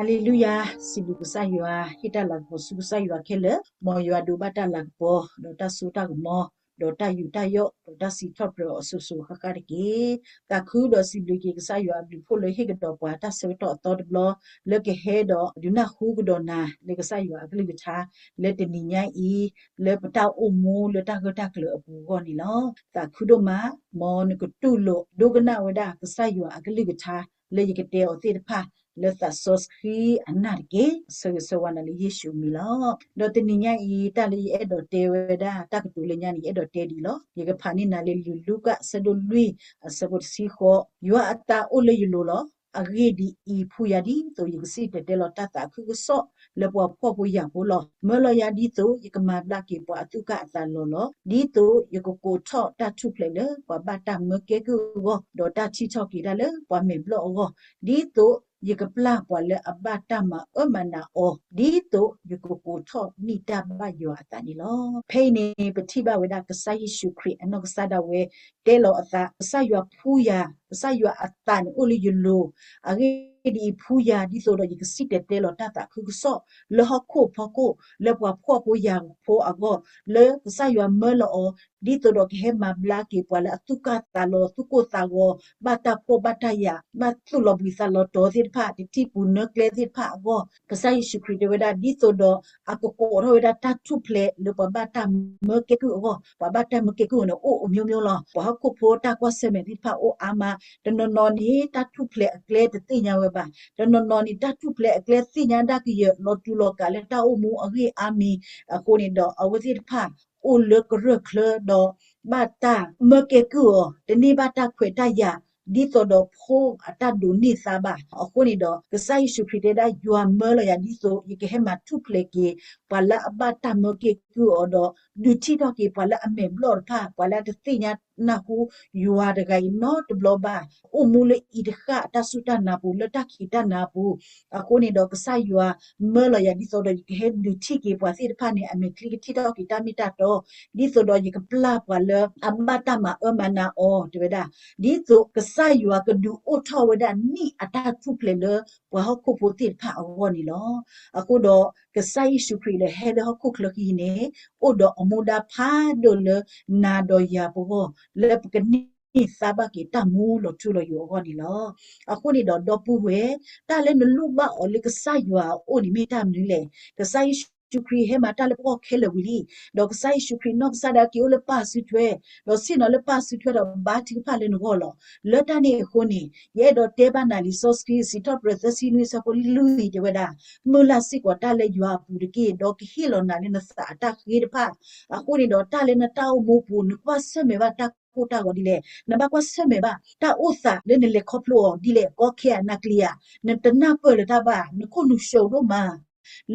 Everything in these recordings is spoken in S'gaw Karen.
ဟါလ့လူယၤ, စံးဘျုးကစၢ်ယွၤ, ဟ့ၣ်တၢ်လၤကပီၤဆူကစၢ်ယွၤခဲလၢာ်, မ်ယွၤဒိးဘၣ်တၢ်လၤကပီၤ, ဒီးတၢ်စိတၢ်ကမီၤ, ဒီးတၢ်ယူးတၢ်ယီၣ်, ဒီးတၢ်စံးထီၣ်ပတြၢၤအီၤစိၤစိၤဃၣ်ဃၣ်တက့ၢ်. သးခုဒီးစံးဘျုးက့ၤကစၢ်ယွၤအဘျုးအဖှိၣ်လၢဟ့ၣ်ကဒီးပှၤတၢ်ဆၢကတီၢ်အသီတဘျီ, လၢကဟဲဒီးဒုးနၢ်ဟူကဒီးနၤ လၢကစၢ်ယွၤအကလုၢ်ကထါ, လၢတနံၤညါအံၤ, လၢပတၢ်အိၣ်မူလၢတၢ်ဂၢၢ်တၢ်ကျၢၤအပူၤအဂီၢ်န့ၣ်လီၤ. သးခုဒိၣ်မး, မ်နကတူၢ်လိာ်ဒိကနၣ်ဝဲဒၣ်ကစၢ်ယွၤအကလုၢ်ကထါ လၢယကတဲအီၤသ့ၣ်တဖၣ်, လၢသးစီဆှံအနၢ်တက့ၢ်. ဆၢဂ့ၤဆၢဝါနၤလၢယ့ၣ်ၡူးအမံၤလီၤ. ဒီးတနံၤညါအံၤ တၢ်လၢယအဲၣ်ဒိးတဲဝဲဒၣ်တၢ်ကတိၤလၢညါန့ၣ် ယအဲၣ်ဒိးတဲဒ်အံၤလီၤ. ယကဖးန့ၢ်နၤလၢ လူၤကၣ်အဆၢဒိၣ်လွံၢ် အဆၢဖိတဆံဃိး, ယွၤအသးအိၣ်လၢယလိၤလီၤ. အဂ့ၢ်ဒ်အံၤ, ဖှူယၤဒ်သိးယကစံၣ်တဲၤတဲလီၤတၢ်သးခုကစီၣ်လၢပှၤဖှီၣ်ဖိယာ်ဖိလီၤ. မၢလီၤယၤဒ်သိးယကမၤဘျါက့ၤပှၤအသူၣ်ကၢ်အသးလီၤလီၤ. ဒ်သိးယကကိးထီၣ်တၢ်ထူၣ်ဖျဲးလၢပှၤဘၣ်တၢ်မၢကဲကုၢ်အဂီၢ်, ဒီးတၢ်ထံၣ်ထီၣ်က့ၤတၢ်လၢပှၤမဲာ်ဘျီၣ်အဂီၢ်, ဒ်သိးယကပျၢ်ပှၤလၢအဘၣ်တၢ်မၤအၢမၤနးအီၤ, ဒ်သိးယကကိးထီၣ်န့ၢ်တၢ်ဘၣ်ယွၤအသးန့ၣ်လီၤ. ဖဲအံၤန့ၣ် ပထံၣ်ဘၣ်ဝဲဒၣ်ကစၢ်ယ့ၣ်ၡူးခရံာ်အနီၢ်ကစၢ်ဒၣ်ဝဲ တဲလီၤအသး, ကစၢ်ယွၤဖှူယၤ, ကစၢ်ယွၤအသးန့ၣ်အိၣ်လၢယလိၤ, အဂ့ၢ်ဒ်အံၤ, ဖှူယၤဒ်သိးဒီးယကစံၣ်တဲၤတဲလီၤတၢ်သးခုကစီၣ် လၢဟီၣ်ခိၣ်ဖီခိၣ်, လၢပှၤဖှီၣ်ဖိယာ်ဖိအဂီၢ်, လၢကစၢ်ယွၤမၢလီၤအီၤ, ဒ်သိးဒီးကဟဲမၤဘျါက့ၤပှၤလၢအသူၣ်ကၢ်သးလီၤ, သူၣ်ကိၢ်သးဂီၤ, ဘၣ်တၢ်ဖှီၣ်ဘၣ်တၢ်ယာ်, ဘၣ်သူၣ်လီၤဘှံးသးလီၤတီၤသ့ၣ်တဖၣ်, တထံၣ်ပူၤနၢကျဲသ့ၣ်တဖၣ်အဂီၢ်, ကစၢ်ယ့ၣ်ၡူးခရံာ်တဲဝဲဒၣ် ဒ်သိးဒီးအကကိးထီၣ်ဝဲဒၣ်တၢ်ထူၣ်ဖျဲးလၢပှၤဘၣ်တၢ်မၢကဲကုၢ်အဂီၢ်, ပှၤဘၣ်တၢ်မၢကဲကုၢ်အဂီၢ်န့ၣ် အိၣ်အမျိုးမျိုးလီၤ. ပှၤဟီၣ်ခိၣ်ဖိတၢ်ကွၢ်ဆၢၣ်မဲာ်သ့ၣ်တဖၣ်အိၣ်အါမး, တနီၤနီၤန့ၣ် တၢ်ထူၣ်ဖျဲးအကျဲတသ့ၣ်ညါဝဲဘၣ်, တနီၤနီၤန့ၣ် တၢ်ထူၣ်ဖျဲးအကျဲသ့ၣ်ညါဒၣ်ကယဲၢ် လီၤတူာ်လီၤကာ်လၢတၢ်အိၣ်မူအဂ့ၢ်အါမံၤ, အဃိန့ၣ်ဒီး အဝဲသ့ၣ်တဖၣ် အိၣ်လၢကရၢၢ်ချၢဒီး ဘၣ်တၢ်မၢကဲကုၢ်အီၤ, တန့ၢ်ဘၣ်တၢ်ခွဲးတၢ်ယာ် ဒ်သိးဒီးဖိအတၢ်ဒိးန့ၢ်သါဘၣ်. အဃိန့ၣ်ဒီး ကစၢ်ယ့ၣ်ၡူးခရံာ်တဲဒၣ် ယွၤမၢလီၤယၤဒ်သိး ယကဟဲမၤထူၣ်ဖျဲးက့ၤ ပှၤလၢအဘၣ်တၢ်မၢကဲကုၢ်အီၤဒီး ဒုးထံၣ်ထီၣ်က့ၤပှၤလၢအမဲာ်ဘျီၣ်တဖၣ်, ပှၤလၢအတသ့ၣ်ညါနၢ်ဟူယွၤတဂၤအံၤနီတဘျီဘၣ်, အိၣ်မူလၢအံၤတဃၣ်အတၢ်စူၢ်တၢ်နာ်ပူၤ လၢတၢ်ခံးတၢ်နၤပူၤ. အဃိန့ၣ်ဒီး ကစၢ်ယွၤမၢလီၤယၤဒ်သိးဒီး ယကဟဲဒုးထံၣ်က့ၤပှၤသ့ၣ်တဖၣ်န့ၣ် အမဲာ်ချံကထံၣ်ထီၣ်က့ၤတၢ်မ့ၢ်တၢ်တီ, ဒ်သိးဒီးယကပျၢ်ပှၤလၢအဘၣ်တၢ်မၤအၢမၤနးအီၤ တဲဝဲဒၣ်, ဒ်သိးကစၢ်ယွၤကဒုးအိၣ်ထီၣ်ဝဲဒၣ်နံၣ်အတၢ်ထူၣ်ဖျဲးလၢ ပှၤဟီၣ်ခိၣ်ဖိသ့ၣ်တဖၣ်အဂီၢ်န့ၣ်လီၤ. အဃိဒီး ကစၢ်ယ့ၣ်ၡူးခရံာ်လၢဟဲလၢဟီၣ်ခိၣ်ချၢခံန့ၣ် အိၣ်ဒီးအမူဒါဖးဒိၣ်လၢနၤဒီးယၤပဂီၢ် လၢပကန့ၢ်သါဘၣ်က့ၤတၢ်မူလီၤထူလီၤယိာ်အဂီၢ်န့ၣ်လီၤ. အဃိန့ၣ်ဒီး ဒီပုၢ်ဝဲၢ်, တၢ်လၢနလိၣ်ဘၣ်အီၤလၢကစၢ်ယွၤအအိၣ်န့ၣ်မ့ၢ်တၢ်မနုၤလဲၣ်. ကစၢ်ယ့ၣ်ၡူးခရံာ်ဟဲမၤတၢ်လၢပဂီၢ်ခဲလၢာ်ဝံၤလံ, ဒီးကစၢ်ယ့ၣ်ၡူးခရံာ်နီၢ်ကစၢ်ဒၣ်က့ၤအိၣ်လၢပၢ်စုထွဲ, ဒီးဆ့ၣ်နီၤလၢပၢ်စုထွဲဒီးဘါထုကဖၣ်လၢနဂီၢ်လီၤ. လၢတၢ်န့ၣ်အဃိန့ၣ် ယအဲၣ်ဒိးတဲဘၣ်နၤလံာ်စီဆှံ စံးထီၣ်ပတြၢၤသၢဆံနွံအဆၢဖိလွံၢ်တဲဝဲဒၣ်, မုၢ်လၢ်စ့ၢ်ကီးတၢ်လၢယွၤအပူၤတက့ၢ်, ဒီးကဟ့ၣ်လီၤနၤလၢနသးအတၢ်ဃ့တဖၣ်. အဃိန့ၣ်ဒီး တၢ်လၢနတၢ်အိၣ်မူပူၤ နကွၢ်ဆၢၣ်မဲာ်ဘၣ်တၢ်ကိၢ်တၢ်ဂီၤဒ်လဲၣ်. နဘၣ်ကွၢ်ဆၢၣ်မဲာ်ဘၣ် တၢ်အိၣ်သးလၢနလဲၤခီဖျိအီၤဒ်လဲၣ်, ကီခဲအနါကျံၤဧါ, နတနၢ်ပၢၢ်လၢၤတၢ်ဘၣ်, နခိၣ်နူာ်ဆှၢဒိၣ်မး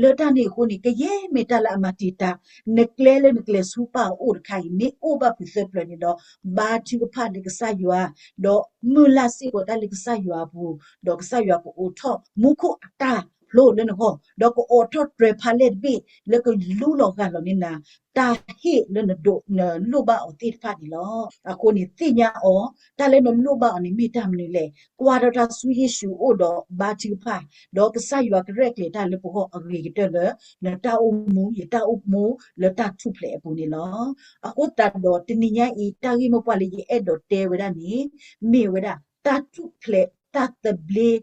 လၢတၢ်န့ၣ်အဃိန့ၣ် ကယဲၢ်မ့ၢ်တၢ်လၢအမၤတံာ်တာ် နကျဲလၢနကျဲၤဆူပၢ်အအိၣ်တခါအံၤ မ့ၢ်အိၣ်ဘၣ်ဖုးသၢပျၢၤန့ၣ်ဒီး ဘါထုကဖၣ်လၢကစၢ်ယွၤ, ဒီးမုၢ်လၢ်စ့ၢ်ကီးတၢ်လၢကစၢ်ယွၤအပူၤ, ဒီးကစၢ်ယွၤကအိးထီၣ်မူခိၣ်အတၢ်ဖျိလၢနဂီၢ်, ဒီးကအိးထီၣ်တြဲၤဖးလဲၢ်တဘ့ၣ် လၢကလူလီၤဂာ်လီၤန့ၢ်နၤ တၢ်ဟ့ၣ်လၢနဒိးနလိၣ်ဘၣ်အီၤသ့ၣ်တဖၣ်န့ၣ်လီၤ. အဃိန့ၣ် သ့ၣ်ညါအီၤ, တၢ်လၢနလိၣ်ဘၣ်အီၤန့ၣ်မ့ၢ်တၢ်မနုၤလဲၣ်. ကွၢ်ထီၣ်တၢ်ဆူယ့ၣ်ၡူးအအိၣ်ဒီးဘါထုကဖၣ်, ဒီးကစၢ်ယွၤကရဲၣ်ကျဲၤတၢ်လၢပဂီၢ်အဂ့ၤကတၢၢ်လၢ နတၢ်အိၣ်မူ ယတၢ်အိၣ်မူ လၢတၢ်ထူၣ်ဖျဲးအပူၤန့ၣ်လီၤ. အဃိသတးဒီး တနံၤညါအံၤ တၢ်ဂ့ၢ်မိၢ်ပှၢ်လၢယအဲၣ်ဒိးတဲဝဲဒၣ်န့ၣ် မ့ၢ်ဝဲဒၣ် တၢ်ထူၣ်ဖျဲးတၢ်သဘျ့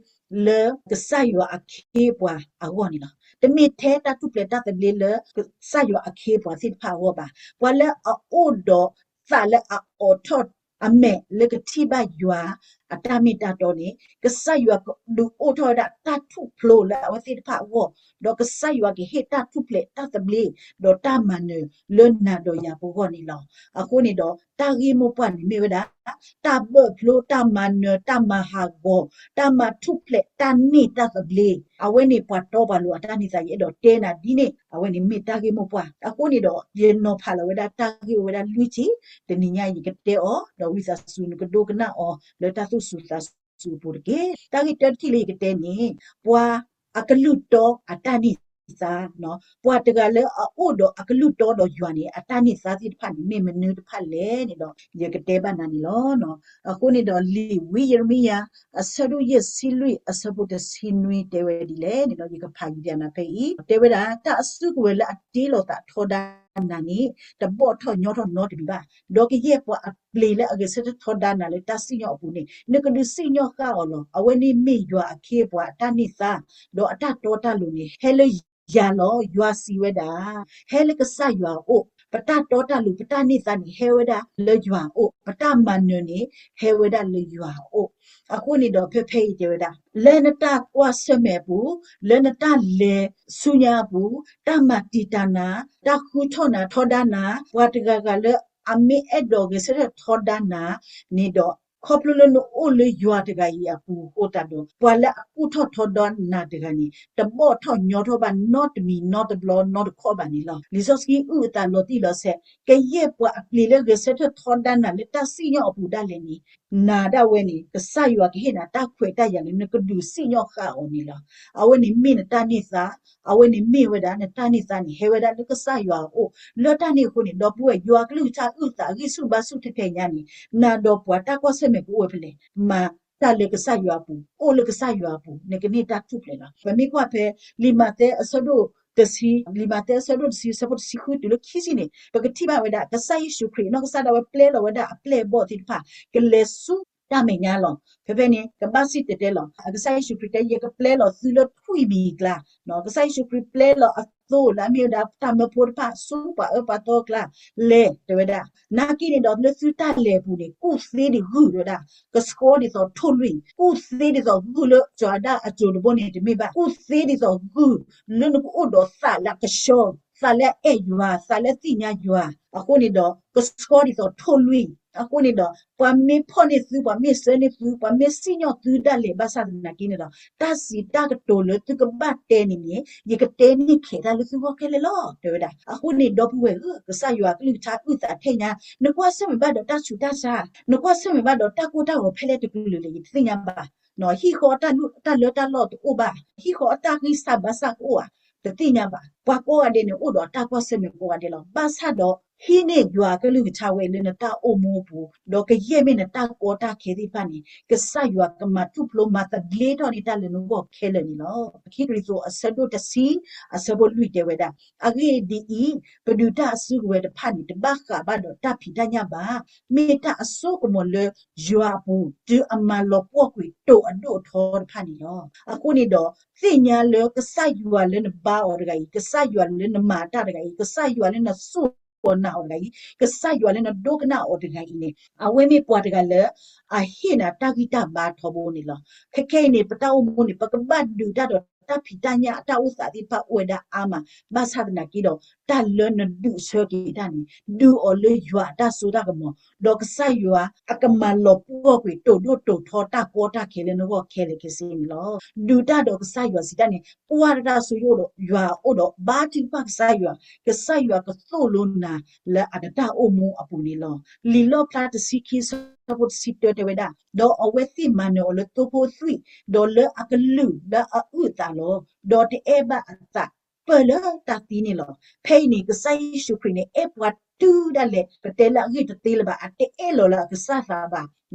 လၢကစၢ်ယွၤအခ့အပှၤအဂီၢ်န့ၣ်လီၤ. တမ့ၢ်ထဲတၢ်ထူၣ်ဖျဲးတၢ်သဘျ့လၢကစၢ်ယွၤအခ့အပှၤသ့ၣ်တဖၣ်အဂီၢ်ဘၣ်. ပှၤလၢအအိၣ်ဒီးသးလၢအအိးထီၣ်အမဲာ်လၢကထံၣ်ဘၣ်ယွၤအတၢ်မ့ၢ်တၢ်တီန့ၣ် ကစၢ်ယွၤကဒုးအိၣ်ထီၣ်ဝဲဒၣ်တၢ်ထူၣ်ဖျိလၢအဝဲသ့ၣ်တဖၣ်အဂီၢ်, ဒီးကစၢ်ယွၤကဟ့ၣ်တၢ်ထူၣ်ဖျဲးတၢ်သဘျ့ ဒီးတၢ်မၤနၢၤလၢနၤဒီးယၤပဂီၢ်န့ၣ်လီၤ. အဃိန့ၣ်ဒီး တၢ်ဂ့ၢ်မိၢ်ပှၢ်န့ၣ်မ့ၢ်ဝဲဒၣ် တၢ်ဘၢၣ်ဖျိ တၢ်မၤနၢၤ တၢ်မၤဟးဂီၤ တၢ်မၤထူၣ်ဖျဲးတၢ်န့ၢ်တၢ်သဘျ့ အဝဲန့ၣ်ပှၤတီပှၤလိၤအတၢ်န့ၢ်သါ ယအဲၣ်ဒိးတဲနၤဒ်န့ၣ် အဝဲန့ၣ်မ့ၢ်တၢ်ဂ့ၢ်မိၢ်ပှၢ်. အဃိန့ၣ်ဒီး ယနီၤဖးလီၤဝဲဒၣ်တၢ်ဂ့ၢ်အိၣ်ဝဲဒၣ်လွံၢ်ထံၣ်, တနံၤညါယကတဲအီၤ ဒီးဝံသးစူၤနကဒိကနၣ်အီၤ လၢတၢ်သူၣ်စူၤသးစူၤအပူၤတက့ၢ်. တၢ်ဂ့ၢ်တၢတထံၣ်လၢယကတဲန့ၣ် ပှၤအကလုၢ်တီအတၢ်န့ၢ် အတၢ်န့ၢ်သါ, ပှၤတဂၤလၢအအိၣ်ဒီးအကလုၢ်တီဒီးယွၤန့ၣ် အတၢ်န့ၢ်သါသ့ၣ်တဖၣ်န့ၣ် မ့ၢ်မနုၤတဖၣ်လဲၣ်န့ၣ်ဒီး ယကတဲဘၣ်နၤန့ၣ်လီၤ. အဃိန့ၣ်ဒီး လံာ်ဝံယံးရမံယၤ အဆၢဒိၣ်ယဲၢ်ဆံလွံၢ် အဆၢဖိတဆံနွံတဲဝဲဒ်လဲၣ်န့ၣ်ဒီး ယကဖးယံၤဒံးနၤဖဲအံၤ တဲဝဲဒၣ် တၢ်အစုကဝဲၤလၢအတ့လီၤသးထီဒါနၤန့ၣ် တဘီၣ်ထီၣ်ညီထီၣ်နီတမံၤဘၣ်. ဒီးကယဲၢ်ပှၤအပျ့ၤလၢအဂဲၤဆၢထၢၣ်ထီဒါနၤလၢတၢ်စံၣ်ညီၣ်အပူၤန့ၣ် နကဒုးစံၣ်ညီၣ်ဃၣ်အီၤလီၤ. အဝဲန့ၣ်မ့ၢ်ယွၤအခ့အပှၤအတၢ်န့ၢ်သါ, ဒီးအတၢ်တီတၢ်လိၤန့ၣ် ဟဲလၢယၤလီၤ. ယွၤစံးဝဲဒၣ်, ဟဲလၢကစၢ်ယွၤအအိၣ်, ပတၢ်တီတၢ်လိၤ ပတၢ်န့ၢ်သါန့ၣ် ဟဲဝဲဒၣ်လၢယွၤအအိၣ်, ပတၢ်မၤနၢၤန့ၣ် ဟဲဝဲဒၣ်လၢယွၤအအိၣ်. အဃိန့ၣ်ဒီး ဖဲဖဲအံၤတဲဝဲဒၣ် လၢနတၢ်ကွၢ်ဆၢၣ်မဲာ်အပူၤ, လၢနတၢ်လဲၤဆူညါအပူၤ, တၢ်မၤတံာ်တာ်နၤ, တၢ်ဃုထီၣ်နၤထီဒါနၤ, ပှၤတဂၤဂၤလၢအမ့ၢ်အဲၣ်ဒိးဂဲၤဆၢထၢၣ်ထီဒါနၤန့ၣ်ဒီး ခီဖျိလၢနအိၣ်လၢယွၤတဂၤအံၤအပူၤအဃိသတးဒီး ပှၤလၢအကူၣ်ထီၣ်ထီဒါနၤတဂၤန့ၣ် တဘီၣ်ထီၣ်ညီထီၣ်ဘၣ်နီတမံၤ နီတဘျီ နီတခီၣ်ဘၣ်န့ၣ်လီၤ. လံာ်စီဆှံအုၣ်အသးလီၤတံၢ်လီၤဆဲး, ကယဲၢ်ပှၤအပျ့ၤလၢဂဲၤဆၢထၢၣ်ထီဒါနၤလၢတၢ်စံၣ်ညီၣ်အပူၤဒၣ်လဲာ်န့ၣ် နၤဒၣ်ဝဲန့ၣ် ကစၢ်ယွၤကဟ့ၣ်နၤတၢ်ခွဲးတၢ်ယာ်လၢနကဒုးစံၣ်ညီၣ်ဃၣ်အီၤန့ၣ်လီၤ. အဝဲန့ၣ်မ့ၢ်နတၢ်န့ၢ်သါ, အဝဲန့ၣ်မ့ၢ်ဝဲဒၣ်နတၢ်န့ၢ်သါန့ၣ် ဟဲဝဲဒၣ်လၢကစၢ်ယွၤအအိၣ်. လၢတၢ်န့ၣ်အဃိန့ၣ် ဒီပုၢ်ဝဲၢ် ယွၤကလုၢ်ကထါအုၣ်သးအဂံၢ်ဆူၣ်ဘါဆူၣ်ထဲထဲညါန့ၣ် နၤဒီးပှၤတၢ်ကွၢ်ဆၢၣ်မဲာ်ကအိၣ်ဝဲဖဲလဲၣ်, မၤတၢ်လၢကစၢ်ယွၤအပူၤ, အိၣ်လၢကစၢ်ယွၤအပူၤ, နကန့ၢ်တၢ်ထူၣ်ဖျဲးလီၤ. ပမ့ၢ်ကွၢ်ဖဲ လံာ်မးသဲအဆၢဒိၣ်တဆံ, လံာ်မးသဲအဆၢဒိၣ်တဆံ အဆၢဖိတဆံဃုတုၤလၢခံဆံန့ၣ် ပကထံၣ်ဘၣ်ဝဲဒၣ် ကစၢ်ယ့ၣ်ၡူးခရံာ် အနီၢ်ကစၢ်ဒၣ်ဝဲပျဲလီၤဝဲဒၣ်အပျဲၢ်အဘီၣ်သ့ၣ်တဖၣ် ကလဲၤဆူတၢ်မဲာ်ညါလီၤ. ဖဲဖဲန့ၣ် ကဘၣ်စံၣ်တဲၤတဲလီၤ. အကစၢ်ယ့ၣ်ၡူးခရံာ်တဲ ယကပျဲလီၤသုလၢထွံၣ်မံၤအကျါ, ကစၢ်ယ့ၣ်ၡူးခရံာ်ပျဲလီၤအသိလၢအမ့ၢ်ဝဲဒၣ်တၢ်မၢဖိတဖၣ် ဆူပှၤအၢပှၤသီအကျါ, လဲၤတဲဝဲဒၣ်, နာ်က့န့ၣ်ဒီးလၢသုတၢ်လဲၤအပူၤန့ၣ် ကူၣ်သ့ဒံးဂုၢ်တဲဝဲဒၣ်, ကဆှီဒ်သိးထိၣ်လွံၢ်, ကူၣ်သ့ဒ်သိးဂုၢ်လၢစီၤအၤဒၣ်အစိၤတဘိန့ၣ်တမ့ၢ်ဘၣ်, ကူၣ်သ့ဒ်သိးဂုၢ် လၢနကအိၣ်ဒီးသးလၢအကဆှီ, သးလၢအအဲၣ်ယွၤ, သးလၢအသ့ၣ်ညါယွၤ, အဃိန့ၣ်ဒီး ကဆှီဒ်သိးထိၣ်လွံၢ်, အဃိန့ၣ်ဒီး ပှၤမ့ၢ်ဖီၣ်န့ၢ်သု, ပှၤမ့ၢ်ဆှၢန့ၢ်သု, ပှၤမ့ၢ်စံၣ်ညီၣ်သုဒၣ်လဲာ်ဘၣ်ဆၣ်သနာ်က့န့ၣ်ဒီး တၢ်စံးတၢ်ကတိၤလၢသုကဘၣ်တဲန့ၣ်န့ၣ် ယကတဲန့ၢ်ခဲးတၢ်လၢသုဂီၢ်ခဲလၢာ်လီၤ တဲဝဲဒၣ်. အဃိန့ၣ် ဒီပုၢ်ဝဲၢ်ဧၢ, ကစၢ်ယွၤအကလုၢ်ကထါအုၣ်သးထဲညါ, နကွၢ်ဆၢၣ်မဲာ်ဘၣ်ဒီးတၢ်ဆူးတၢ်ဆါ, နကွၢ်ဆၢၣ်မဲာ်ဘၣ်ဒီးတၢ်ကိၢ်တၢ်ဂီၤဖဲလဲၣ်တကလုာ်လဲၣ် ယတသ့ၣ်ညါဘၣ်. ဟံၣ်ဃီအတၢ်လၢတၢ်လီၢ်တအိၣ်ဘၣ်, ဟံၣ်ဃီအတၢ်ဂံၢ်စၢ်ဘါစၢ်ကအိၣ်ဧါ, တသ့ၣ်ညါဘၣ်. ပှၤကိးဂၤဒဲးန့ၣ် အိၣ်ဒီးတၢ်ကွၢ်ဆၢၣ်မဲာ်ကိးဂၤဒဲးလီၤ. ဘၣ်ဆၣ်ဒီး ဟံးန့ၢ်ယွၤအကလုၢ်ကထါဝဲလၢနတၢ်အိၣ်မူအပူၤ, ဒီးကယဲၢ်မ့ၢ်နတၢ်ကီတၢ်ခဲသ့ၣ်တဖၣ်န့ၣ် ကစၢ်ယွၤကမၤထူၣ်ဖျိမၤသဘျ့ထီၣ်န့ၢ်တၢ်လၢနဂီၢ်ခဲလၢာ်န့ၣ်လီၤ. ခံကရံၣ်သူးအဆၢဒိၣ်တဆံ အဆၢဖိလွံၢ်တဲဝဲဒၣ်, အဂ့ၢ်ဒ်အံၤ, ပဒုးတၢ်အစုကဝဲၤတဖၣ်န့ၣ် တဘၣ်ဃးဘၣ်ဒီးတၢ်ဖံးတၢ်ညၣ်ဘၣ်, မ့ၢ်တၢ်အစိကမီၤလၢယွၤအပူၤ တုၤအမၤလီၤပှီၢ်ကွံာ်တိာ်အဒိၣ်အထီတဖၣ်န့ၣ်လီၤ. အဃိန့ၣ်ဒီး သ့ၣ်ညါလၢကစၢ်ယွၤလၢနဘါအီၤတဂၤအံၤ, ကစၢ်ယွၤလၢနမၤတၢ်တဂၤအံၤ, ကစၢ်ယွၤလၢနစိာ်နၤအီၤတဂၤအံၤ, ကစၢ်ယွၤလၢနဒိကနၣ်အီၤတဂၤအံၤန့ၣ် အဝဲမ့ၢ်ပှၤတဂၤလၢအဟ့ၣ်နၤတၢ်ဂံၢ်တၢ်ဘါထီဘိန့ၣ်လီၤ. ခဲခဲအံၤန့ၣ် ပတၢ်အိၣ်မူန့ၣ် ပကဘၣ်ဒုးတၢ်ဒီးတၢ်ဖံးတၢ်ညၣ်အတၢ်အိၣ်သးသ့ၣ်တဖၣ်အိၣ်ဝဲဒၣ်အါမး, ဘၣ်ဆၣ်သနာ်က့ဒီး တၢ်လၢနဒုးဆၢက့ၤတၢ်န့ၣ် ဒုးအီၤလၢယွၤအတၢ်စိတၢ်ကမီၤ, ဒီးကစၢ်ယွၤအကမၤလီၤပှီၢ်ကွံာ်တိာ်ဒိၣ်တိာ်ထီတၢ်ကီတၢ်ခဲလၢနဂီၢ်ခဲလၢာ်ခဲဆ့န့ၣ်လီၤ. ဒုးတၢ်ဒီးကစၢ်ယွၤစံးတၢ်န့ၣ် ကွၢ်တၢ်ဆိယိၣ်ဒီးယွၤအအိၣ်ဒီး ဘါထုကဖၣ်ကစၢ်ယွၤ, ကစၢ်ယွၤကသိၣ်လိနၤလၢအတၢ်အိၣ်မူအပူၤန့ၣ်လီၤ. လံာ်လီၣ်ဖျါတဆံခံဆၢဖိတဆံတၢတဲဝဲဒၣ်, ဒီးအဝဲသ့ၣ်မၤနၢၤအီၤလၢသိဖိသွံၣ်, ဒီးလၢအကလုၢ်လၢအအုၣ်အသးလီၤ. ဒီးတအဲၣ်ဘၣ်အသး ပၢၢ်လၢတၢ်သံန့ၣ်လီၤ. ဖဲအံၤန့ၣ် ကစၢ်ယ့ၣ်ၡူးခရံာ်န့ၣ် အဲၣ်ပှၤတုၤဒၣ်လဲာ် ပတဲလၢအဂ့ၢ်တသ့လၢၤဘၣ်, အတအဲၣ်လီၤလၢအကစၢ်သးဘၣ်.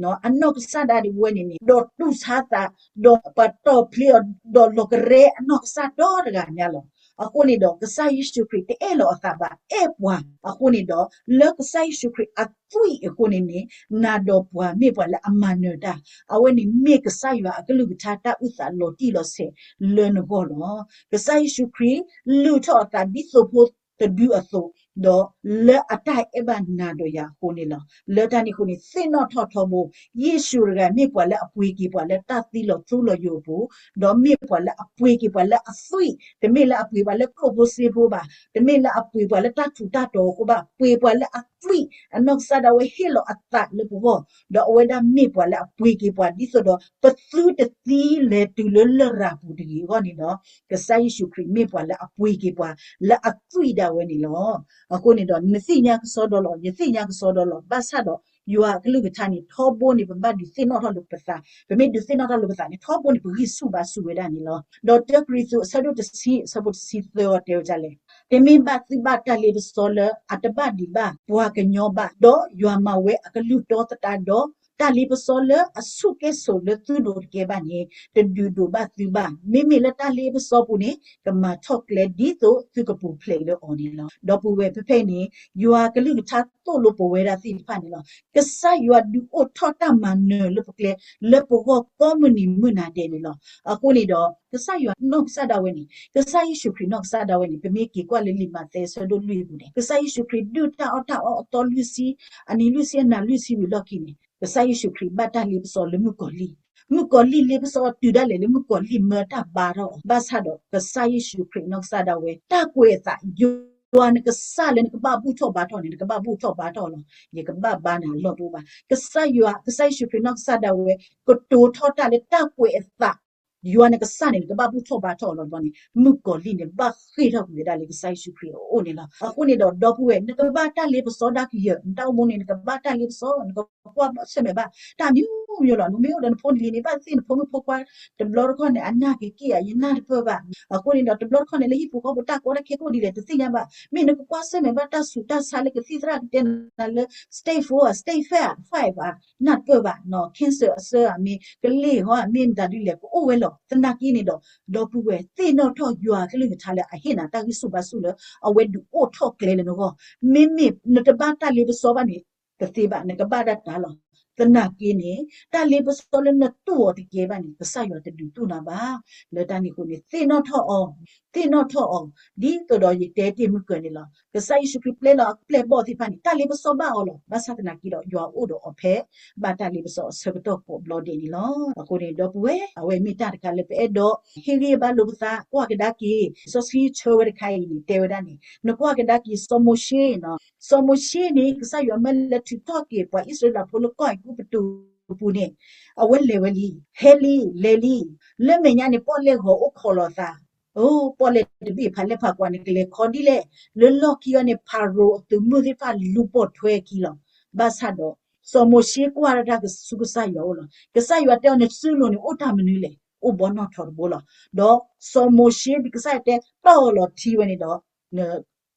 အနီၢ်ကစၢ်ဒၣ်ဝဲန့ၣ်န့ၣ် ဒီးတူၢ်ဆါသး, ဒီးပှၤတီၢ်ဖျ့အီၤ, ဒီးလီၤကရဲအနီၢ်ကစၢ်ဒီတဂၤညါလီၤ. အဃိန့ၣ်ဒီး ကစၢ်ယ့ၣ်ၡူးခရံာ်တအဲၣ်လီၤအသးဘၣ်, အဲၣ်ပှၤ. အဃိန့ၣ်ဒီး လၢကစၢ်ယ့ၣ်ၡူးခရံာ်အသွံၣ်အဃိန့ၣ်န့ၣ် နၤဒီးပှၤမ့ၢ်ပှၤလၢအမၤနၢၤတၢ်, အဝဲန့ၣ်မ့ၢ်ကစၢ်ယွၤအကလုၢ်ကထါတၢ်အုၣ်သးလီၤတံၢ်လီၤဆဲးလၢနဂီၢ်လီၤ. ကစၢ်ယ့ၣ်ၡူးခရံာ် လုၢ်ထီၣ်အသးဒ်သိဖိတဒုအသိး, ဒီးလၢအတၢ်အဲၣ်ဘၣ်နၤဒီးယၤအဃိန့ၣ်လီၤ. လၢတၢ်န့ၣ်အဃိန့ၣ် သ့ၣ်နီၣ်ထီၣ်ထီဘိ, ယ့ၣ်ၡူးတဂၤမ့ၢ်ပှၤလၢအပှ့ၤက့ၤပှၤလၢတၢ်သံလီၤထူလီၤယိာ်အပူၤ, ဒီးမ့ၢ်ပှၤလၢအပှ့ၤက့ၤပှၤလၢအသွံၣ်, တမ့ၢ်လၢအပှ့ၤပှၤလၢကျိၣ်ဖိစ့ဖိဘၣ်, တမ့ၢ်လၢအပှ့ၤပှၤလၢတၢ်ထူးတၢ်တီၤအဃိဘၣ်, ပှ့ၤပှၤလၢအသွံၣ်, အနီၢ်ကစၢ်ဒၣ်ဝဲဟ့ၣ်လီၤအသးလၢပဂီၢ်, ဒီးအဝဲဒၣ်မ့ၢ်ပှၤလၢအပှ့ၤက့ၤပှၤ ဒ်သိးဒီး ပသုတသံလဲၤတုၤလၢလရာ်ပူၤတဂ့ၤအဂီၢ်န့ၣ်ဒီး ကစၢ်ယ့ၣ်ၡူးခရံာ်မ့ၢ်ပှၤလၢအပှ့ၤက့ၤပှၤ လၢအသွံၣ်ဒၣ်ဝဲန့ၣ်လီၤ. အဃိန့ၣ်ဒီး နသ့ၣ်ညါကစီဒီလီၤ, ယသ့ၣ်ညါကစီဒီလီၤ. ဘၣ်ဆၣ်ဒီး ယွၤအကလုၢ်ကထါန့ၣ် ထီဘိန့ၣ် ပဘၣ်ဒုးသ့ၣ်နီၣ်ထီၣ်လိာ်ပသး, ပမ့ၢ်ဒုးသ့ၣ်နီၣ်ထီၣ်လိာ်ပသးန့ၣ် ထီဘိန့ၣ် ပဂံၢ်ဆူၣ်ဘါဆူၣ်ဝဲဒၣ်န့ၣ်လီၤ. ဒီးတၢကရံၣ်သူး အဆၢဒိၣ်တဆံ အဆၢဖိတဆံသၢအီၤတဲဝဲဒ်လဲၣ်, တမ့ၢ်ဘၣ်သုဘၣ်တၢ်လ့ပစီလၢအတဘၣ်ဒံးဘၣ်ပှၤကညီဘၣ်, ဒီးယွၤမၤဝဲအကလုၢ်တီသတးဒီး တၢ်လ့ပစီလၢအဆူၣ်ကဲၣ်ဆိးလၢသုဒိးတကဲဘၣ်န့ၣ် တဒုးဒိးဘၣ်သုဘၣ်. မ့မ့ၢ်လၢတၢ်လ့ပစီပူၤန့ၣ် ကမၤထီၣ်ကျဲဒ်သိးသုကပူၤဖျဲးလၢအီၤန့ၣ်လီၤ. ဒီပုၢ်ဝဲၢ် ဖဲဖဲအံၤန့ၣ် ယွၤကလုၢ်ကထါသိၣ်လိပဝဲဒၣ်သ့ၣ်တဖၣ်န့ၣ်လီၤ. ကစၢ်ယွၤဒုးအိၣ်ထီၣ်တၢ်မၤနၢၤလၢပကျဲ လၢပဂီၢ်ကိးမုၢ်နံၤမုၢ်နၤဒဲးန့ၣ်လီၤ. အဃိန့ၣ်ဒီး ကစၢ်ယွၤနီၢ်ကစၢ်ဒၣ်ဝဲန့ၣ် ကစၢ်ယ့ၣ်ၡူးခရံာ်နီၢ်ကစၢ်ဒၣ်ဝဲန့ၣ် ပမ့ၢ်က့ၤကွၢ်လၢလံာ်မးသဲအဆၢဒိၣ်လွံၢ်အပူၤန့ၣ် ကစၢ်ယ့ၣ်ၡူးခရံာ်ဒုၣ်တၢ်အီၣ်တၢ်အီအသီလွံၢ်ဆံ, အနံၤလွံၢ်ဆံအနၤလွံၢ်ဆံဝံၤလီၢ်ခံန့ၣ် ကစၢ်ယ့ၣ်ၡူးခရံာ်ဘၣ်တၢ်လ့ပစီလၢမုၣ်ကီၤလံၢ်, မုၣ်ကီၤလံၢ်လ့ပစီတုၤဒၣ်လဲာ်လၢမုၣ်ကီၤလံၢ်မၢတၢ်ဘါထီၣ်အီၤ, ဘၣ်ဆၣ်ဒီးကစၢ်ယ့ၣ်ၡူးခရံာ်နီၢ်ကစၢ်ဒၣ်ဝဲ တၢ်ကွဲးအသး ယွၤနကစၢ်လၢနကဘၣ်ဘူၣ်ထီၣ်ဘါထီၣ်န့ၣ် နကဘၣ်ဘူၣ်ထီၣ်ဘါထီၣ်လီၤ. ယကဘၣ်ဘါနၤအလီၢ်တအိၣ်ဘၣ်. ကစၢ်ယွၤ ကစၢ်ယ့ၣ်ၡူးခရံာ်နီၢ်ကစၢ်ဒၣ်ဝဲ ကတိၤထီၣ်တၢ်လၢတၢ်ကွဲးအသး ယွၤနကစၢ်န့ၣ် နကဘၣ်ဘူၣ်ထီၣ်ဘါထီၣ်အီၤလီၤန့ၣ် မုၣ်ကီၤလံၢ်န့ၣ် ဘၣ်ဃ့ၢ်ထီၣ်ကွံာ်ဝဲဒၣ်လၢကစၢ်ယ့ၣ်ၡူးခရံာ်အအိၣ်န့ၣ်လီၤ. အဃိန့ၣ်ဒီး ဒီပုၢ်ဝဲၢ် နကဘၣ်တၢ်လ့ပစီဒၣ်ကယၢၢ်, နတၢ်အိၣ်မူန့ၣ် နကဘၣ်တၢ်လ့ပစီ, နကကွၢ်ဆၢၣ်မဲာ်ဘၣ် တၢ်မံၤမံၤလီၤ. နမ့ၢ်အိၣ်ဒီးနဖိနလံၤန့ၣ် ဘၣ်သ့ၣ်နဖိမုၣ်ဖိခွါ တဘျီတခီၣ်န့ၣ် အနၢ်က့ၤက့ၣ်ဧါ, ယနၢ်တပၢၢ်ဘၣ်. အဃိန့ၣ်ဒီး တဘျီတခီၣ်န့ၣ် လၢဟံၣ်ပူၤဃီပူၤ တၢ်ကီတၢ်ခဲကအိၣ်ဒ်လဲၣ် တသ့ၣ်ညါဘၣ်. မ့ၢ်နကကွၢ်ဆၢၣ်မဲာ်ဘၣ်တၢ်ဆူးတၢ်ဆါလၢကသံၣ်သရၣ်ကတဲနၤလၢ stage four, stage five, five ဧါ, နၢ်တပၢၢ်ဘၣ်နီၤ, cancer အဆၢဧါ, မ့ၢ်ကလ့ၢ်ဟီဧါ, မ့ၢ်မတၤဒ်လဲၣ် ကအိၣ်ဝဲလီၤ. သနာ်က့န့ၣ်ဒီး ဒီပုၢ်ဝဲၢ် သ့ၣ်နီၣ်ထီၣ်ယွၤအကလုၢ်ကထါလၢအဟ့ၣ်နၤတၢ်ဂံၢ်ဆူၣ်ဘါဆူၣ်လၢ အဝဲဒုးအိၣ်ထီၣ်ကျဲလၢနဂီၢ်. မ့မ့ၢ်နတဘၣ်တၢ်လ့ပစီဘၣ်န့ၣ် တသ့ဘၣ်, နကဘၣ်ဒၣ်တၢ်လီၤ. သနာ်က့န့ၣ် တၢ်လ့ပစီလၢနတူၢ်အီၤတကဲဘၣ်န့ၣ် ကစၢ်ယွၤတဒုးတူၢ်နၤဘၣ်. လၢတၢ်န့ၣ်အဃိန့ၣ် သ့ၣ်နီၣ်ထီၣ်အီၤ, သ့ၣ်နီၣ်ထီၣ်အီၤ ဒ်သိးဒီးယတဲတ့ၢ်မုၢ်ကၢၤန့ၣ်လီၤ. ကစၢ်ယ့ၣ်ၡူးခရံာ်ပျဲလီၤအပျဲၢ်အဘီၣ်သ့ၣ်တဖၣ်န့ၣ် တၢ်လ့ပစီဘၣ်အီၤလီၤ. ဘၣ်ဆၣ်သနာ်က့ဒီး ယွၤအိၣ်ဒီးအီၤဖဲ ဘၣ်တၢ်လ့ပစီအဆၢကတီၢ်ကိးဘျီဒဲးန့ၣ်လီၤ. အဃိန့ၣ် ဒီပုၢ်ဝဲၢ် အဝဲမ့ၢ်တၢ်တခါလၢပအဲၣ်ဒိး ဟ့ၣ်ဂံၢ်ဘါလိာ်ပသး ကွၢ်ကဒါက့ၤ လံာ်စီဆှံဆၢဝဲတခါအံၤန့ၣ် တဲဝဲဒၣ်န့ၣ် နကွၢ်ကဒါက့ၤ စီၤမိၤၡ့နီၤ. စီၤမိၤၡ့န့ၣ် ကစၢ်ယွၤမၢလဲၤထုးထီၣ်က့ၤ ပှၤအံၣ်စရ့လးဖိလၢကီၢ်အဲၤကူပတူးအပူၤန့ၣ် အဝဲလဲၤဝဲလံ, ဟဲလံ, လဲၤလံ. လၢမဲာ်ညါန့ၣ် ပီၣ်လဲၣ်ဂီၤအိၣ်ခိးလီၤအသး, အိ ပီၣ်လဲၣ်တဘ့ၣ်ဖးလဲၢ်ဖးကွၢ်န့ၣ် ကလဲၤခီဒ်လဲၣ်. လၢလီၢ်ခံအံၤန့ၣ် ဖၤရိၤအသုးမုၢ်သ့ၣ်တဖၣ်လူၤပိာ်ထွဲအခံလီၤ. ဘၣ်ဆၣ်ဒီး စီၤမိၤၡ့ကွၢ်တၢ်ဆူကစၢ်ယွၤအအိၣ်လီၤ. ကစၢ်ယွၤတဲအီၤ နစုလိၤန့ၣ် အိၣ်တၢ်မနုၤလဲၣ်, အိၣ်ဘီနီၣ်ထီတဘိလီၤ. ဒီးစီၤမိၤၡ့ဒ်ကစၢ်ယွၤတဲတီၢ်လီၤထံဝဲန့ၣ်ဒီး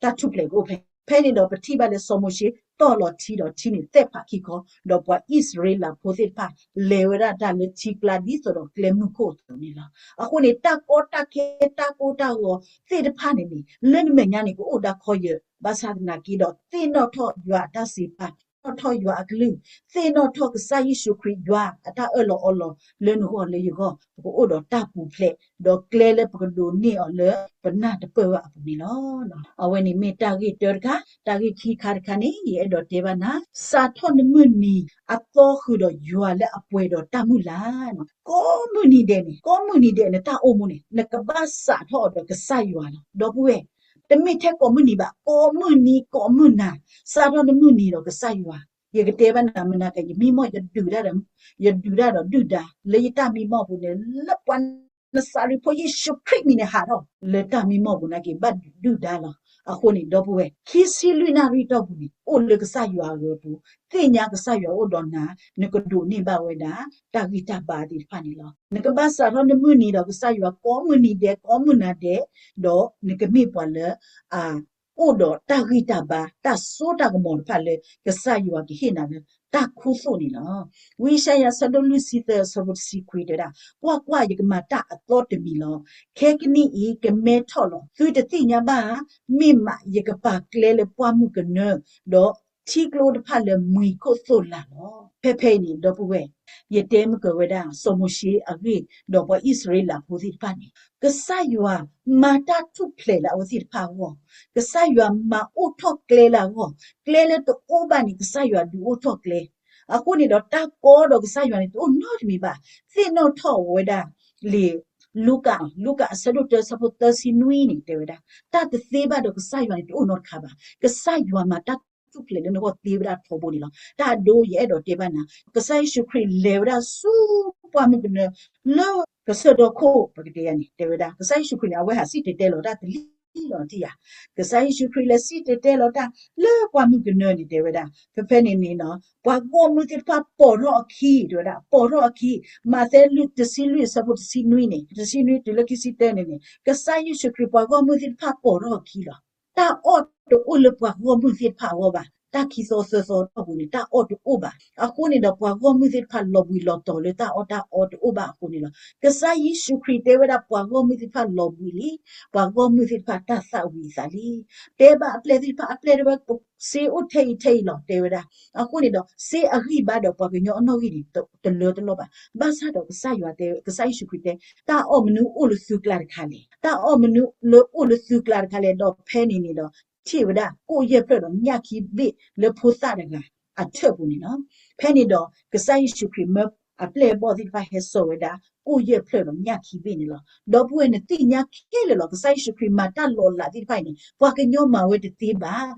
တၢ်ထူၣ်ဖျဲးကအိၣ်ဖဲ ဖဲန့ၣ်ဒီးပထံၣ်ဘၣ်လၢစီၤမိၤၡ့တီၢ်လီၤထံဒီးထံန့ၣ်သဲၣ်ဖးခံခီ, ဒီးပှၤအံၣ်စရ့လးဖိသ့ၣ်တဖၣ် လဲၤဝဲဒၣ်တၢ်လၢထံကျါဒ်သိးဒီးကျဲမုၢ်ခိၣ်အသိးန့ၣ်လီၤ. အဃိန့ၣ် တၢ်ကီတၢ်ခဲတၢ်ကိၢ်တၢ်ဂီၤသ့ၣ်တဖၣ်န့ၣ်န့ၣ် လၢနမဲာ်ညါန့ၣ် ကအိၣ်ဒၣ်ခီယၢၢ်, ဘၣ်ဆၣ်သနာ်က့ဒီး သ့ၣ်နီၣ်ထီၣ်ယွၤအတၢ်စံးပာ်, သ့ၣ်နီၣ်ထီၣ်ယွၤအကလုၢ်, သ့ၣ်နီၣ်ထီၣ်ကစၢ်ယ့ၣ်ၡူးခရံာ်ယွၤအတၢ်အၢၣ်လီၤအီလီၤလၢနဂီၢ်လၢယဂီၢ်, ပကအိၣ်ဒီးတၢ်ပူၤဖျဲး, ဒီးကျဲလၢပကဒိးန့ၢ်အီၤလၢပနၢ်တပၢၢ်ဘၣ်အပူၤန့ၣ်လီၤ. အဝဲန့ၣ်မ့ၢ်တၢ်ဂ့ၢ်တၢတခါ, တၢ်ဂ့ၢ်ခံခါတခါန့ၣ် ယအဲၣ်ဒိးတဲဘၣ်နၤ, စးထီၣ်နမုၢ်နံၤအသီဃုာ်ဒီးယွၤလၢအပှဲၤဒီးတၢ်မုၢ်လၢ်, ကိးမုၢ်နံၤဒဲးန့ၣ်, ကိးမုၢ်နံၤဒဲးနတၢ်အိၣ်မူန့ၣ် နကဘၣ်စးထီၣ်အီၤဒီးကစၢ်ယွၤလီၤ. ဒီပုၢ်ဝဲၢ် တမ့ၢ်ထဲကိးမုၢ်နံၤဘၣ်, ကိးမုၢ်နံၤကိးမုၢ်နၤ, စးထီၣ်နမုၢ်နံၤဒီးကစၢ်ယွၤ, ယကတဲဘၣ်နၤမနၤက ယမံမီၢ်ယဒုးတၢ်ဒီး, ယဒုးတၢ်ဒီးဒုၣ်ဒါ လၢယတၢ်မံမီၢ်ပူၤန့ၣ် လၢပှၤနစၤရ့းဖိယ့ၣ်ၡူးခရံာ်မံၤန့ၣ်ဟးထီၣ် လၢတၢ်မံမီၢ်ပူၤနာ်က့ ဘၣ်ဒုးဒုၣ်ဒါလီၤ. အဃိန့ၣ် ဒီပုၢ်ဝဲၢ် ခံဆံလွံၢ်နၣ်ရံၣ်တီၢ်ပူၤန့ၣ် အိၣ်လၢကစၢ်ယွၤအဂီၢ်ပူၤ, သ့ၣ်ညါကစၢ်ယွၤအိၣ်ဒီးနၤ, နကဒိးန့ၢ်ဘၣ်ဝဲဒၣ် တၢ်ဂံၢ်တၢ်ဘါသ့ၣ်တဖၣ်န့ၣ်လီၤ. နကဘၣ်စးထီၣ်နမုၢ်နံၤဒီးကစၢ်ယွၤ ကိးမုၢ်နံၤဒဲး ကိးမုၢ်နၤဒဲး, ဒီးနကမ့ၢ်ပှၤလၢ အ အိၣ်ဒီးတၢ်ဂံၢ်တၢ်ဘါ တၢ်စိတၢ်ကမီၤတဖၣ်လၢကစၢ်ယွၤကဟ့ၣ်နၤလၢတၢ်ခူသူၣ်န့ၣ်လီၤ. ဝံယၡါယၤ ဆၢဒိၣ်လွံၢ်ဆံသၢ ဆၢဖိတဆံခွံတဲဝဲဒၣ်, ကွၢ်ကွၢ်, ယကမၤတၢ်အသီတမံၤလီၤ. ခဲကနံၣ်အံၤကမဲထီၣ်လီၤ. သုတသ့ၣ်ညါဘၣ်ဧါ. မ့ၢ်မးယကပာ်ကျဲလၢပှၢ်မုၢ်ကနၢ, ဒီးထံကျိတဖၣ်လၢမှံခိၣ်သိၣ်လာ်လီၤ. ဖဲဖဲအံၤန့ၣ် ဒီပုၢ်ဝဲၢ်, ယတဲမုၢ်ကၢၤဝဲဒၣ် စီၤမိၤၡ့အဂ့ၢ်, ဒီးပှၤအံၣ်စရ့လးဖိသ့ၣ်တဖၣ်န့ၣ် ကစၢ်ယွၤမၤတၢ်ထူၣ်ဖျဲးလၢအဝဲသ့ၣ်တဖၣ်အဂီၢ်, ကစၢ်ယွၤမၤအိၣ်ထီၣ်ကျဲလၢအဂီၢ်, ကျဲလၢတအိၣ်ဘၣ်န့ၣ် ကစၢ်ယွၤဒုးအိၣ်ထီၣ်ကျဲ. အဃိန့ၣ်ဒီး တၢ်ကီဒီးကစၢ်ယွၤန့ၣ် တအိၣ်နီတမံၤဘၣ်. သ့ၣ်နီၣ်ထီၣ်ဝဲဒၣ်လံာ်လူၤကၣ်, လူၤကၣ်အဆၢဒိၣ်တၢ ဆၢဖိသၢဆံနွံန့ၣ် တဲဝဲဒၣ်, တၢ်တသ့ဘၣ်ဒီးကစၢ်ယွၤန့ၣ် တအိၣ်နီတခါဘၣ်. ကစၢ်ယွၤမၤတၢ်ထူၣ်ဖျဲးလၢနဂီၢ်သ့ဝဲဒၣ်ထီဘိန့ၣ်လီၤ. တၢ်အဒိ ယအဲၣ်ဒိးတဲဘၣ်နၤ, ကစၢ်ယ့ၣ်ၡူးခရံာ်လဲၤဝဲဒၣ်ဆူပှၢ်မုၢ်ကနၢ လၢကစၢၢ်ဒီခိၣ် ပကတဲယၤန့ၣ် တဲဝဲဒၣ် ကစၢ်ယ့ၣ်ၡူးခရံာ်န့ၣ် အဝဲဟးစံၣ်တဲၤတဲလီၤတၢ်တလံၣ် လီၤတံၢ်ယၤ, ကစၢ်ယ့ၣ်ၡူးခရံာ်လဲၤစံၣ်တဲၤတဲလီၤတၢ်လၢပှၢ်မုၢ်ကနၢန့ၣ် တဲဝဲဒၣ် ဖဲဖဲန့ၣ်န့ၣ်နီၤ ပှၤဂီၢ်မုၢ်သ့ၣ်တဖၣ်ပိာ်ထီၣ်အခံ တဲဝဲဒၣ် ပိာ်ထီၣ်အခံ, မးသဲလွံၢ်တဆံလွံၢ်အဆၢဖိတဆံနွံန့ၣ် တဆံနွံတုၤလၢခံဆံတၢန့ၣ်န့ၣ် ကစၢ်ယ့ၣ်ၡူးခရံာ်ပှၤဂီၢ်မုၢ်သ့ၣ်တဖၣ်ပိာ်ထီၣ်အခံလီၤ. တၢ်အီၣ်တအိၣ်လၢပှၤဂီၢ်မုၢ်သ့ၣ်တဖၣ်အဂီၢ်ဘၣ်, တၢ်ခံသီသၢသီထီၣ်ပူၤန့ၣ် တၢ်အီၣ်တအိၣ်ဘၣ်. အဃိန့ၣ်ဒီး ပှၤဂီၢ်မုၢ်သ့ၣ်တဖၣ်လီၤဘှံးလီၤတီၤလၢတၢ်အီၣ်တၢ်အီတအိၣ်ဘၣ်အဃိန့ၣ်လီၤ. ကစၢ်ယ့ၣ်ၡူးခရံာ်တဲဝဲဒၣ် ပှၤဂီၢ်မုၢ်သ့ၣ်တဖၣ်လီၤဘှံးလံ, ပှၤဂီၢ်မုၢ်သ့ၣ်တဖၣ်တၢ်သၣ်ဝံၤအသးလံ. တဲဘၣ်အပျဲၢ်သ့ၣ်တဖၣ် အပျဲၢ်တဲဝဲ စ့အိၣ်ထဲအံၤထဲအံၤလီၤ တဲဝဲဒၣ်. အဃိန့ၣ်ဒီး စ့အဂံၢ်ဘါဒီးပှၤကညီအနီၣ်ဂံၢ်န့ၣ် တလၢတလီၢ်ဘၣ်. ဘၣ်ဆၣ်ဒီးကစၢ်ယွၤတဲ ကစၢ်ယ့ၣ်ၡူးခရံာ်တဲ တၢ်အီၣ်မနုၤအိၣ်လၢသုကျါတခါလဲၣ်, တၢ်အီၣ်မနုၤလၢအိၣ်လၢသုကျါတခါလဲၣ်. ဒီးဖဲန့ၣ်န့ၣ်ဒီး ထံၣ်ဝဲဒၣ်ကိၣ်ယဲၢ်ဖျၢၣ်ဒီးညၣ်ခံဘ့ၣ်လၢဖိသၣ်တဂၤအထၢၣ်ပူၤန့ၣ်လီၤ. ဖဲန့ၣ်ဒီး ကစၢ်ယ့ၣ်ၡူးခရံာ်မၢအပျဲၢ်အဘီၣ်သ့ၣ်တဖၣ်ဟဲစိာ်ဝဲဒၣ် ကိၣ်ယဲၢ်ဖျၢၣ်ဒီးညၣ်ခံဘ့ၣ်န့ၣ်လီၤ. ဒီပုၢ်ဝဲၢ် နသ့ၣ်ညါခဲလၢာ်လီၤ. ကစၢ်ယ့ၣ်ၡူးခရံာ်မၤတၢ်လီၤလးသ့ၣ်တဖၣ်အံၤန့ၣ် ပှၤကညီမၤဝဲတသ့ဘၣ်.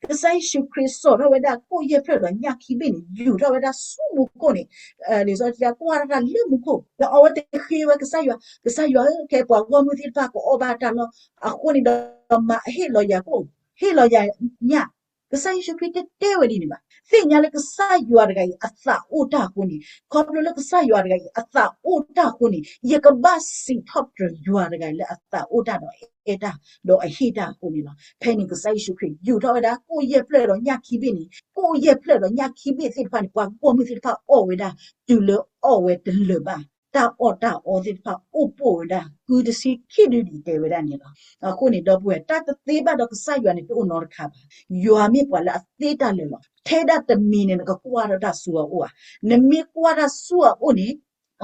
ကစၢ်ယ့ၣ်ၡူးခရံာ်စိာ်ထီၣ်ဝဲဒၣ်ကိၣ်ယဲၢ်ဖျၢၣ်ဒီးညၣ်ခံဘ့ၣ်န့ၣ် ယူာ်ထီၣ်ဝဲဒၣ်ဆူမူခိၣ်န့ၣ် လံာ်စီဆှံတဲကွၢ်ထီၣ်တၢ်လၢမူခိၣ် ဒီးအဝဲတဃ့ဝဲကစၢ်ယွၤ, ကစၢ်ယွၤဧၢ, ခဲပှၤဂီၢ်မုၢ်သ့ၣ်တဖၣ်ကအီၣ်ဘၣ်တၢ်လီၢ်, အဃိန့ၣ်ဒီးမၤဟ့ၣ်လီၤယၤကိၣ်, ဟ့ၣ်လီၤယၤညၣ်. ကစၢ်ယ့ၣ်ၡူးခရံာ်တတဲဝဲဒ်န့ၣ်ဘၣ်. သ့ၣ်ညါလၢကစၢ်ယွၤတဂၤအံၤအသးအိၣ်တၢ်အဃိန့ၣ်, ခီဖျိလၢကစၢ်ယွၤတဂၤအံၤအသးအိၣ်တၢ်အဃိန့ၣ် ယကဘၣ်စံးထီၣ်ပတြၢၤယွၤတဂၤအံၤလၢအသးအိၣ်တၢ်ဒီးအဲၣ်တၢ်ဒီးအဟ့ၣ်တၢ်အဃိန့ၣ်လီၤ. ဖဲန့ၣ်ကစၢ်ယ့ၣ်ၡူးခရံာ်ယူာ်ထီၣ်ဝဲဒၣ်ကိၣ်ယဲၢ်ဖျၢၣ်ဒီးညၣ်ခံဘ့ၣ်န့ၣ်, ကိၣ်ယဲၢ်ဖျၢၣ်ဒီးညၣ်ခံဘ့ၣ်သ့ၣ်တဖၣ်န့ၣ် ပှၤဂီၢ်မုၢ်သ့ၣ်တဖၣ်အီၣ်ဝဲဒၣ် တုၤလၢအီၣ်ဝဲတလၢာ်ဘၣ်. တၢ်အီၣ်တၢ်အီသ့ၣ်တဖၣ်အိၣ်ပိာ်ဝဲဒၣ် ကုတဆံခံဒုဒံးတဲဝဲဒၣ်န့ၣ်လီၤ. အဃိန့ၣ် ဒီပုၢ်ဝဲၢ် တၢ်တသ့ဘၣ်ဒီးကစၢ်ယွၤန့ၣ် တအိၣ်နီတခါဘၣ်. ယွၤမ့ၢ်ပှၤလၢအသ့တၢ်လၢာ်လီၤ. ထဲဒၣ်တမံၤန့ၣ် နကကွၢ်ထီၣ်တၢ်ဆူအအိၣ်ဧါ. နမ့ၢ်ကွၢ်တၢ်ဆူအအိၣ်န့ၣ်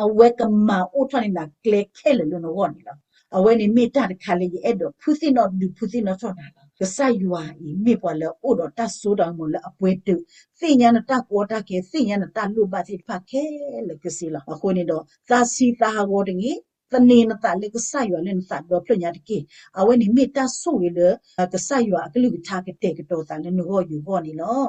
အဝဲကမၤအိၣ်ထီၣ်န့ၢ်နၤကျဲခဲလၢာ်လၢနဂီၢ်န့ၣ်လီၤ. အဝဲန့ၣ်မ့ၢ်တၢ်တခါလၢယအဲၣ်ဒိးဖုသ့ၣ်နီၣ်ဒုးဖုသ့ၣ်နီၣ်ထီၣ်နၤလီၤ. ကစၢ်ယွၤအံၤမ့ၢ်ပှၤလၢအအိၣ်ဒီးတၢ်စိတၢ်ကမီၤလၢအပှဲၤတုာ်, သ့ၣ်ညါနတၢ်ကီတၢ်ခဲ, သ့ၣ်ညါနတၢ်လိၣ်ဘၣ်သ့ၣ်တဖၣ်ခဲလၢာ်ကစ့လီၤ. အဃိန့ၣ်ဒီး သးဆံးသးဟးဂီၤတဂ့ၤ, သန့ၤနသးလၢကစၢ်ယွၤလၢနသးဒီဖျၢၣ်ညါတက့ၢ်. အဝဲန့ၣ်မ့ၢ်တၢ်ဆိၣ်ဂ့ၤလၢ ကစၢ်ယွၤအကလုၢ်ကထါကတဲာ်ကတီၤသးလၢနဂီၢ်ယဂီၢ်န့ၣ်လီၤ. ဒီးလံာ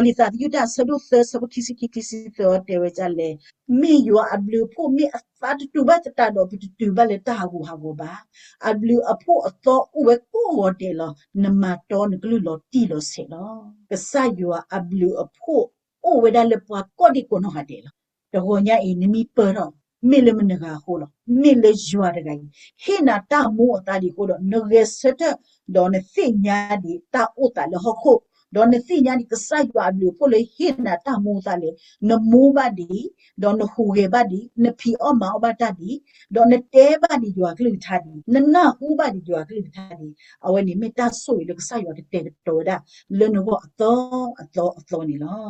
်သးသယုၢ်တၢ်အဆၢဒိၣ်သၢ အဆၢဖိခံဆံခံ ခံဆံသၢတဲဝဲဒ်လဲၣ်, မ့ၢ်ယွၤအဘျုးအဖှိၣ်မ့ၢ်အသါတတူာ်ဘၣ်သတးဒီး ပတတုၤဘၣ်လၢတၢ်ဟးဂူာ်ဟးဂီၤဘၣ်. အဘျုးအဖှိၣ်အသီအိၣ်ဝဲကိးဂီၤဒဲးလီၤ. နမၤတီနကလုၢ်လီၤတံၢ်လီၤဆဲးလီၤ. ကစၢ်ယွၤအဘျုးအဖှိၣ်အိၣ်ဝဲဒၣ်လၢပှၤကိးဒံကိးနီၢ်ဂၤဒဲးလီၤ. တဂီၤညါအံၤ နမံပၢၢ်ထီၣ် မ့ၢ်လၢမတၤတဂၤအဃိလီၤ. မ့ၢ်လၢယွၤတဂၤအံၤ ဟ့ၣ်နၤတၢ်မူအသါဒံးအဃိဒီး နဂဲၤဆၢထၢၣ် ဒီးနသ့ၣ်ညါဒံးတၢ်အိၣ်သးလၢဟီၣ်ခိၣ်, ဒီးနသ့ၣ်ညါဒံးကစၢ်ယွၤအဘျုးအဖှိၣ်လၢဟ့ၣ်နၤတၢ်မူအသါလၢ နမူဘၣ်ဒံး, ဒီးနဟူးဂဲၤဘၣ်ဒံး, နဖံးအီၣ်မၤအီၣ်ဘၣ်တၢ်ဒံး, ဒီးနတဲဘၣ်ဒံးယွၤကလုၢ်ကထါဒံး, နနၢ်ဟူဘၣ်ဒံးယွၤကလုၢ်ကထါဒံး, အဝဲန့ၣ်မ့ၢ်တၢ်ဆိၣ်ဂ့ၤလၢကစၢ်ယွၤကတဲာ်ကတီၤဝဲဒၣ် လၢနဂီၢ်အသီအသီအသီန့ၣ်လီၤ.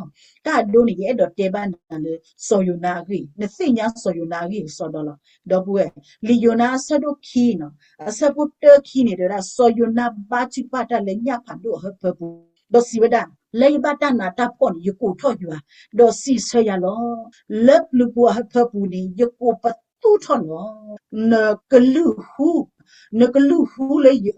တၢ်အဒိန့ၣ် ယအဲၣ်ဒိးတဲဘၣ်နၤလၢ စီၤယိၤနါအဂ့ၢ်, နသ့ၣ်ညါစီၤယိၤနါအဂ့ၢ်ကစီဒီလီၤ. ဒီပုၢ်ဝဲၢ်, လံာ်ယိၤနါအဆၢဒိၣ်ခံနီၤ, အဆၢဖိတၢခံန့ၣ် တဲဝဲဒၣ် စီၤယိၤနါဘါထုကဖၣ်တၢ်လၢညၣ်ဖးဒိၣ်အဟၢဖၢပူၤ, ဒီးစံးဝဲဒၣ်, လၢယဘၣ်တၢ်နးတၢ်ဖှီၣ်န့ၣ် ယကိးထီၣ်ယွၤ, ဒီးစံးဆၢယၤလီၤ. လၢပျုၤပူၤအဟၢဖၢပူၤန့ၣ် ယကိးပသူထီၣ်လီၤ. နကလုၢ်ဟူ, နကလုၢ်ဟူလၢယ,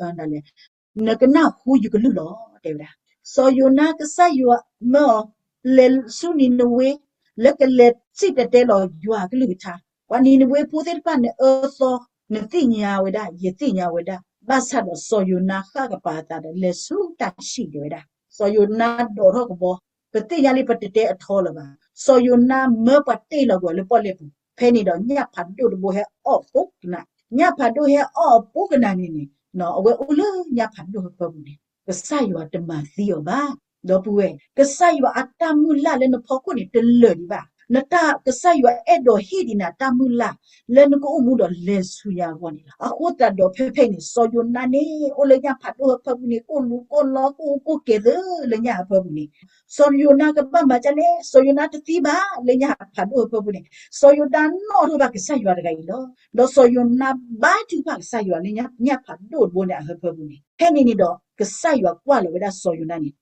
နကနၢ်ဟူယကလုၢ်လီၤ တဲဝဲဒၣ်. စီၤယိၤနါကစၢ်ယွၤမၢအီၤ လဲၤဆူနံၤနဝ့, လၢကလဲၤစံၣ်တဲၤတဲလီၤယွၤကလုၢ်ကထါ. ပှၤနံၤနဝ့ဖိသ့ၣ်တဖၣ်န့ၣ်အၢသီ, နသ့ၣ်ညါဝဲဒၣ်, ယသ့ၣ်ညါဝဲဒၣ်, ဘၣ်ဆၣ်ဒီးစီၤယိၤနါဃၣ်ကပၤအသးဒီး လဲၤဆူတၢ်ဆံၣ်တဲဝဲဒၣ်. စီၤယိၤနါဒိးထီၣ်ကဘီ, ပသ့ၣ်ညါလံပတတဲအထီလၢၤဘၣ်. စီၤယိၤနါမၢပှၤတ့ၢ်လီၤကွံာ်လၢပီၣ်လဲၣ်ပူၤ, ဖဲန့ၣ်ဒီးညၣ်ဖးဒိၣ်တဘိဟဲအီၣ်အပူၤကနၣ်, ညၣ်ဖးဒိၣ်ဟဲအီၣ်အပူၤကနၣ်န့ၣ်န့ၣ် အဝဲအိၣ်လၢညၣ်ဖးဒိၣ်ဟၢဖၢပူၤန့ၣ် ကစၢ်ယွၤတမၤသံအီၤဘၣ်. ဒီပုၢ်ဝဲၢ်, ကစၢ်ယွၤအတၢ်မုၢ်လၢ်လၢနဖီခိၣ်န့ၣ် တလၢာ်ဒံးဘၣ်. နတၢ်, ကစၢ်ယွၤအဲၣ်ဒိးဟ့ၣ်ဒံးနၤတၢ်မုၢ်လၢ် လၢနကအိၣ်မူဒီးလဲၤဆူညါအဂီၢ်န့ၣ်လီၤ. အဃိသတးဒီးဖဲဖဲအံၤန့ၣ် စီၤယိၤနါန့ၣ် အိၣ်လၢညၣ်ဖးဒိၣ်ဟၢဖၢပူၤန့ၣ် ကိၣ်လူၤကိၣ်လီ ကိၣ်ကိၣ်ကဲၤသၢလၢညၣ်ဟၢဖၢပူၤန့ၣ် စီၤယိၤနါကဘၣ်မၤဒ်လဲၣ်, စီၤယိၤနါတသံဘၣ်လၢညၣ်ဖးဒိၣ်ဟၢဖၢပူၤန့ၣ် စီၤယိၤနါနီၣ်ထီၣ်ဘၣ်ကစၢ်ယွၤတဂၤအံၤလီၤ. ဒီးစီၤယိၤနါဘါထုကဖၣ်ကစၢ်ယွၤလၢညၣ်ဖးဒိၣ်တဘိန့ၣ် အဟၢဖၢပူၤန့ၣ်. ဖဲန့ၣ်န့ၣ်ဒီး ကစၢ်ယွၤကွၢ်လီၤဝဲဒၣ်စီၤယိၤနါန့ၣ်,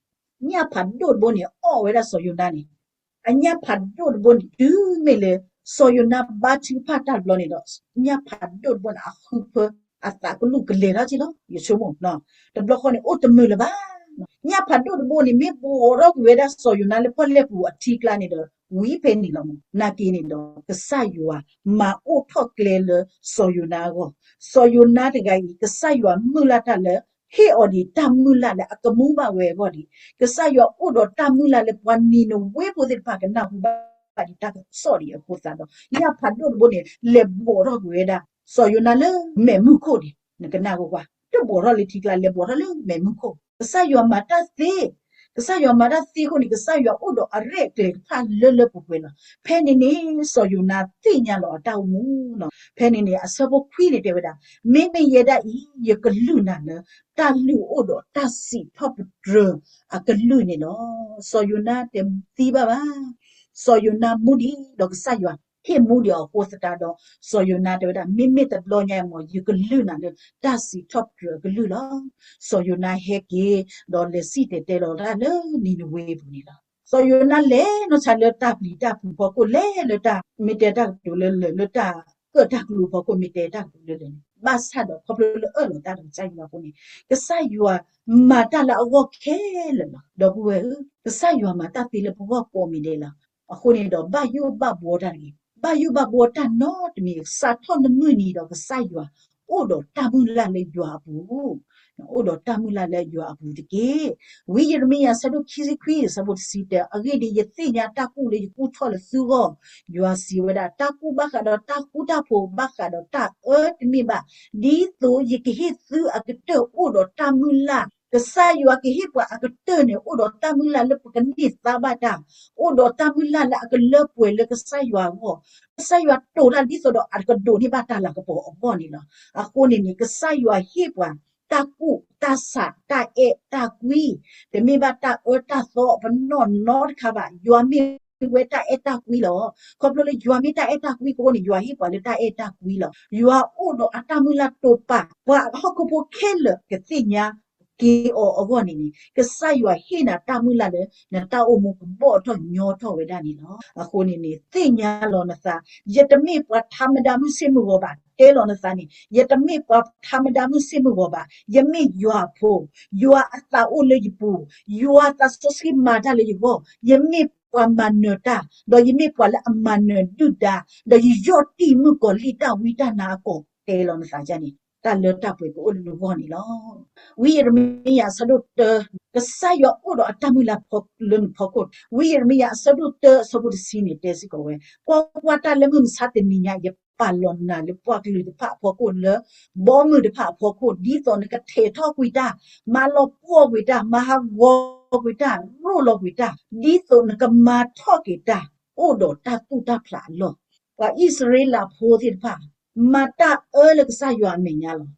ညၣ်ဖးဒိၣ်တဘိန့ၣ် အီၣ်ဝဲဒၣ်စီၤယိၤနါန့ၣ်, အညၣ်ဖးဒိၣ်တဘိန့ၣ် တုၤမ့ၢ်လၢ စီၤယိၤနါဘါထုကဖၣ်တၢ်တဘျီန့ၣ်ဒီး ညၣ်ဖးဒိၣ်တဘိန့ၣ် အဃုဖၢ အသးကလူၢ်ကလဲၤထီၣ်က့ၤလီၤ. ယဆိကမိၣ် တဘျီဃီန့ၣ် အိၣ်တမုာ်လၢၤဘၣ်. ညၣ်ဖးဒိၣ်တဘိန့ၣ် မ့ၢ်ဘှီးထီၣ်ကွံာ်ဝဲဒၣ်စီၤယိၤနါလၢပီၣ်လဲၣ်ပူၤအထံကျါန့ၣ်ဒီး ဝံၤဖဲန့ၣ်လီၤမး. နာ်က့န့ၣ်ဒီး ကစၢ်ယွၤမၤအိၣ်ထီၣ်ကျဲလၢစီၤယိၤနါအဂီၢ်. စီၤယိၤနါတဂၤအံၤ ကစၢ်ယွၤမုၢ်လၢ်တၢ်လၢ ဟ့ၣ်အီၤဒံးတၢ်မုၢ်လၢ်လၢအကမူဘၣ်ဝဲအဂီၢ်ဒံး, ကစၢ်ယွၤအိၣ်ဒီးတၢ်မုၢ်လၢ်လၢပှၤနံၤနဝ့ဖိသ့ၣ်တဖၣ်ကနၢ်ဟူဘၣ်ဒံးတၢ်ကစီၣ်ဒံးအဃိသတးဒီး ညၣ်ဖးဒိၣ်တဘိန့ၣ် လဲၤဘှီးထီၣ်ကွံာ်ဝဲဒၣ် စီၤယိၤနါလၢမဲးမုၢ်ခိၣ်ဒံး, နကနၣ်ကွၢ်ကွၢ်, တဘှီးထီၣ်လၢထံကျါ လဲၤဘှီးထီၣ်လၢမဲးမုၢ်ခိၣ်. ကစၢ်ယွၤမၤတၢ်သ့, ကစၢ်ယွၤမၤတၢ်သ့အဃိန့ၣ် ကစၢ်ယွၤအိၣ်ဒီးအရဲၣ်အကျဲၤတဖၣ်လၢလၢပှဲၤပှဲၤလီၤ. ဖဲန့ၣ်န့ၣ် စီၤယိၤနါသ့ၣ်ညါလီၤအတၢ်အိၣ်မူလီၤ. ဖဲန့ၣ်န့ၣ် အဆၢဖိခွံန့ၣ်တဲဝဲဒၣ်, မ့မ့ၢ်ယဲဒၣ်အံၤ ယကလုၢ်နၤလၢ တၢ်လုၢ်အိၣ်ဒီးတၢ်စံးထီၣ်ပတြၢၤအကလုၢ်န့ၣ်လီၤ. စီၤယိၤနါတသံဘၣ်ဘၣ်. စီၤယိၤနါမူဒံးဒီးကစၢ်ယွၤဟ့ၣ်မူဒံးအီၤအဃိသတးဒီး စီၤယိၤနါတဲဝဲဒၣ် မ့မ့ၢ်တဘျီညါအံၤမး ယကလုၢ်နၤလၢတၢ်စံးထီၣ်ပတြၢၤအကလုၢ်လီၤ. စီၤယိၤနါဟဲက့ၤ ဒီးလဲၤစံၣ်တဲၤတဲလီၤတၢ်လၢနံၤနဝ့အပူၤန့ၣ်လီၤ. စီၤယိၤနါလဲၤနီၢ်ဆါလၢတၢ်ပျံၤတၢ်ဖုးဖီခိၣ် လဲၤလၢတၢ်မ့ၢ်တဲတၢ်ကတိၤလၢလၢာ် လၢတၢ်ကၢၣ်တၢ်ကျူဖီခိၣ် မ့ၢ်တဲတၢ်ကတိၤလၢလၢာ်န့ၣ် ဘၣ်ဆၣ်ဒီးခီဖျိလၢအၢၣ်လီၤတၢ်ဒီးကစၢ်ယွၤအဃိန့ၣ် ကစၢ်ယွၤမၤတၢ်လၢအဂီၢ်ခဲလၢာ်လီၤ. ဒီပုၢ်ဝဲၢ်ဧၢ, ကစၢ်ယွၤမၤတၢ်သ့လၢပဂီၢ်ကိးမံၤဒဲးလီၤ. အဃိန့ၣ်ဒီး ဘၣ်ယိၣ်ဘၣ်ဘှီတၢ်တဂ့ၤ, ဘၣ်ယိၣ်ဘၣ်ဘှီတၢ်နီတမံၤ, စးထီၣ်နမုၢ်နံၤဒီးကစၢ်ယွၤ အိၣ်ဒီးတၢ်မုၢ်လၢ်လၢယွၤအပူၤ အိၣ်ဒီးတၢ်မုၢ်လၢ်လၢယွၤအပူၤတက့ၢ်. ဝံယံးရမံယၤ အဆၢဒိၣ်ခံဆံခွံ အဆၢဖိတဆံတၢ, အဂ့ၢ်ဒ်အံၤ, ယသ့ၣ်ညါတၢ်ကူၣ်လၢယကူၣ်ထီၣ်လၢသုဂီၢ်, ယွၤစံးဝဲဒၣ်, တၢ်ကူၣ်ဘၣ်ဃးဒီးတၢ်ဃူတၢ်ဖိး, ဘၣ်ဃးဒီးတၢ်အၢတမ့ၢ်ဘၣ်, ဒ်သိးယကဟ့ၣ်သုအကတၢၢ်အိၣ်ဒီးတၢ်မုၢ်လၢ်. ကစၢ်ယွၤကဟ့ၣ်ပှၤအကတၢၢ်န့ၣ် အိၣ်ဒီးတၢ်မုၢ်လၢ်လၢပကန့ၢ်သါဘၣ်တၢ်, အိၣ်ဒီးတၢ်မုၢ်လၢ်လၢအကလၢပှဲၤလၢကစၢ်ယွၤအဂီၢ်, ကစၢ်ယွၤတိာ်တၢ်ဒ်သိးဒီးအကဒိးန့ၢ်ဘၣ်တၢ်လၤကပီၤအဂီၢ်န့ၣ်လီၤ. အဃိန့ၣ်န့ၣ် ကစၢ်ယွၤဟ့ၣ်ပှၤ တၢ်ကူၣ်, တၢ်ဆး, တၢ်အဲၣ်တၢ်ကွံ, တမ့ၢ်ဘၣ်တၢ်အၢတၢ်သီပနီၣ်နီတခါဘၣ်. ယွၤမ့ၢ်ဝဲတၢ်အဲၣ်တၢ်ကွံလီၤ. ခီဖျိလၢယွၤမ့ၢ်တၢ်အဲၣ်တၢ်ကွံအဃိန့ၣ် ယွၤဟ့ၣ်ပှၤလၢတၢ်အဲၣ်တၢ်ကွံလီၤ. ယွၤအိၣ်ဒီးအတၢ်မုၢ်လၢ်တိာ်ပာ် ပှၤဟီၣ်ခိၣ်ဖိခဲလၢာ်ကသ့ၣ်ညါက့ၤအီၤအဂီၢ်န့ၣ်န့ၣ် ကစၢ်ယွၤဟ့ၣ်နၤတၢ်မုၢ်လၢ်လၢ နတၢ်အိၣ်မူကဘီၣ်ထီၣ်ညီထီၣ်ဝဲဒၣ်န့ၣ်လီၤ. အဃိန့ၣ်န့ၣ် သ့ၣ်ညါလီၤနသး, ယတမ့ၢ်ပှၤထါမဒါမုၢ်ဆ့ၣ်မုၢ်ဂီၤဘၣ်. တဲလီၤနသးန့ၣ် ယတမ့ၢ်ပှၤထါမဒါမုၢ်ဆ့ၣ်မုၢ်ဂီၤဘၣ်. ယမ့ၢ်ယွၤအဖိ, ယွၤအသးအိၣ်လၢယပူၤ, ယွၤသးစီဆှံမၤတၢ်လၢယဂီၢ်, ယမ့ၢ်ပှၤမၤနၢၤတၢ်, ဒီးယမ့ၢ်ပှၤလၢအမၤနၢၤဒုၣ်ဒါ, ဒီးယယီၢ်တံၢ်မုၣ်ကီၤလံၢ်တၢ်ဝံတၢ်နါအကီၢ်, တဲလီၤနသးန့ၣ် တၢ်လၢတၢ်ပှဲၤကအိၣ်လၢနဂီၢ်န့ၣ်လီၤ. ဝံယံးရမံယၤအဆၢဒိၣ်တၢ, ကစၢ်ယွၤအိၣ်ဒီးအတၢ်မုၢ်လၢ်လၢနဖီခိၣ်. ဝံယံးရမံယၤအဆၢဒိၣ်တၢ အဆၢဖိတဆံန့ၣ် တဲစ့ၢ်ကီးဝဲ, ကွၢ်ကွၢ်, တၢ်လၢမုၢ်မဆါတနံၤညါ ယပာ်လီၤနၤလၢပှၤကလုာ်တဖၣ်အဖီခိၣ်လၢ ဘီမုၢ်တဖၣ်အဖီခိၣ်, ဒ်သိးနကထဲးထီၣ်ကွံာ်တၢ်, မၤလီၤပှီၢ်ကွံာ်တၢ်, မၤဟးဂီၤကွံာ်တၢ်, ရိၣ်လီၤကွံာ်တၢ်, ဒ်သိးနကမၤထီၣ်က့ၤတၢ်, အိၣ်ဒီးတၢ်သူၣ်တၢ်ဖျးအလီၢ်. ပှၤအံၣ်စရ့လးဖိသ့ၣ်တဖၣ် မၤတၢ်အၢလၢကစၢ်ယွၤအမဲာ်ညါလီၤ.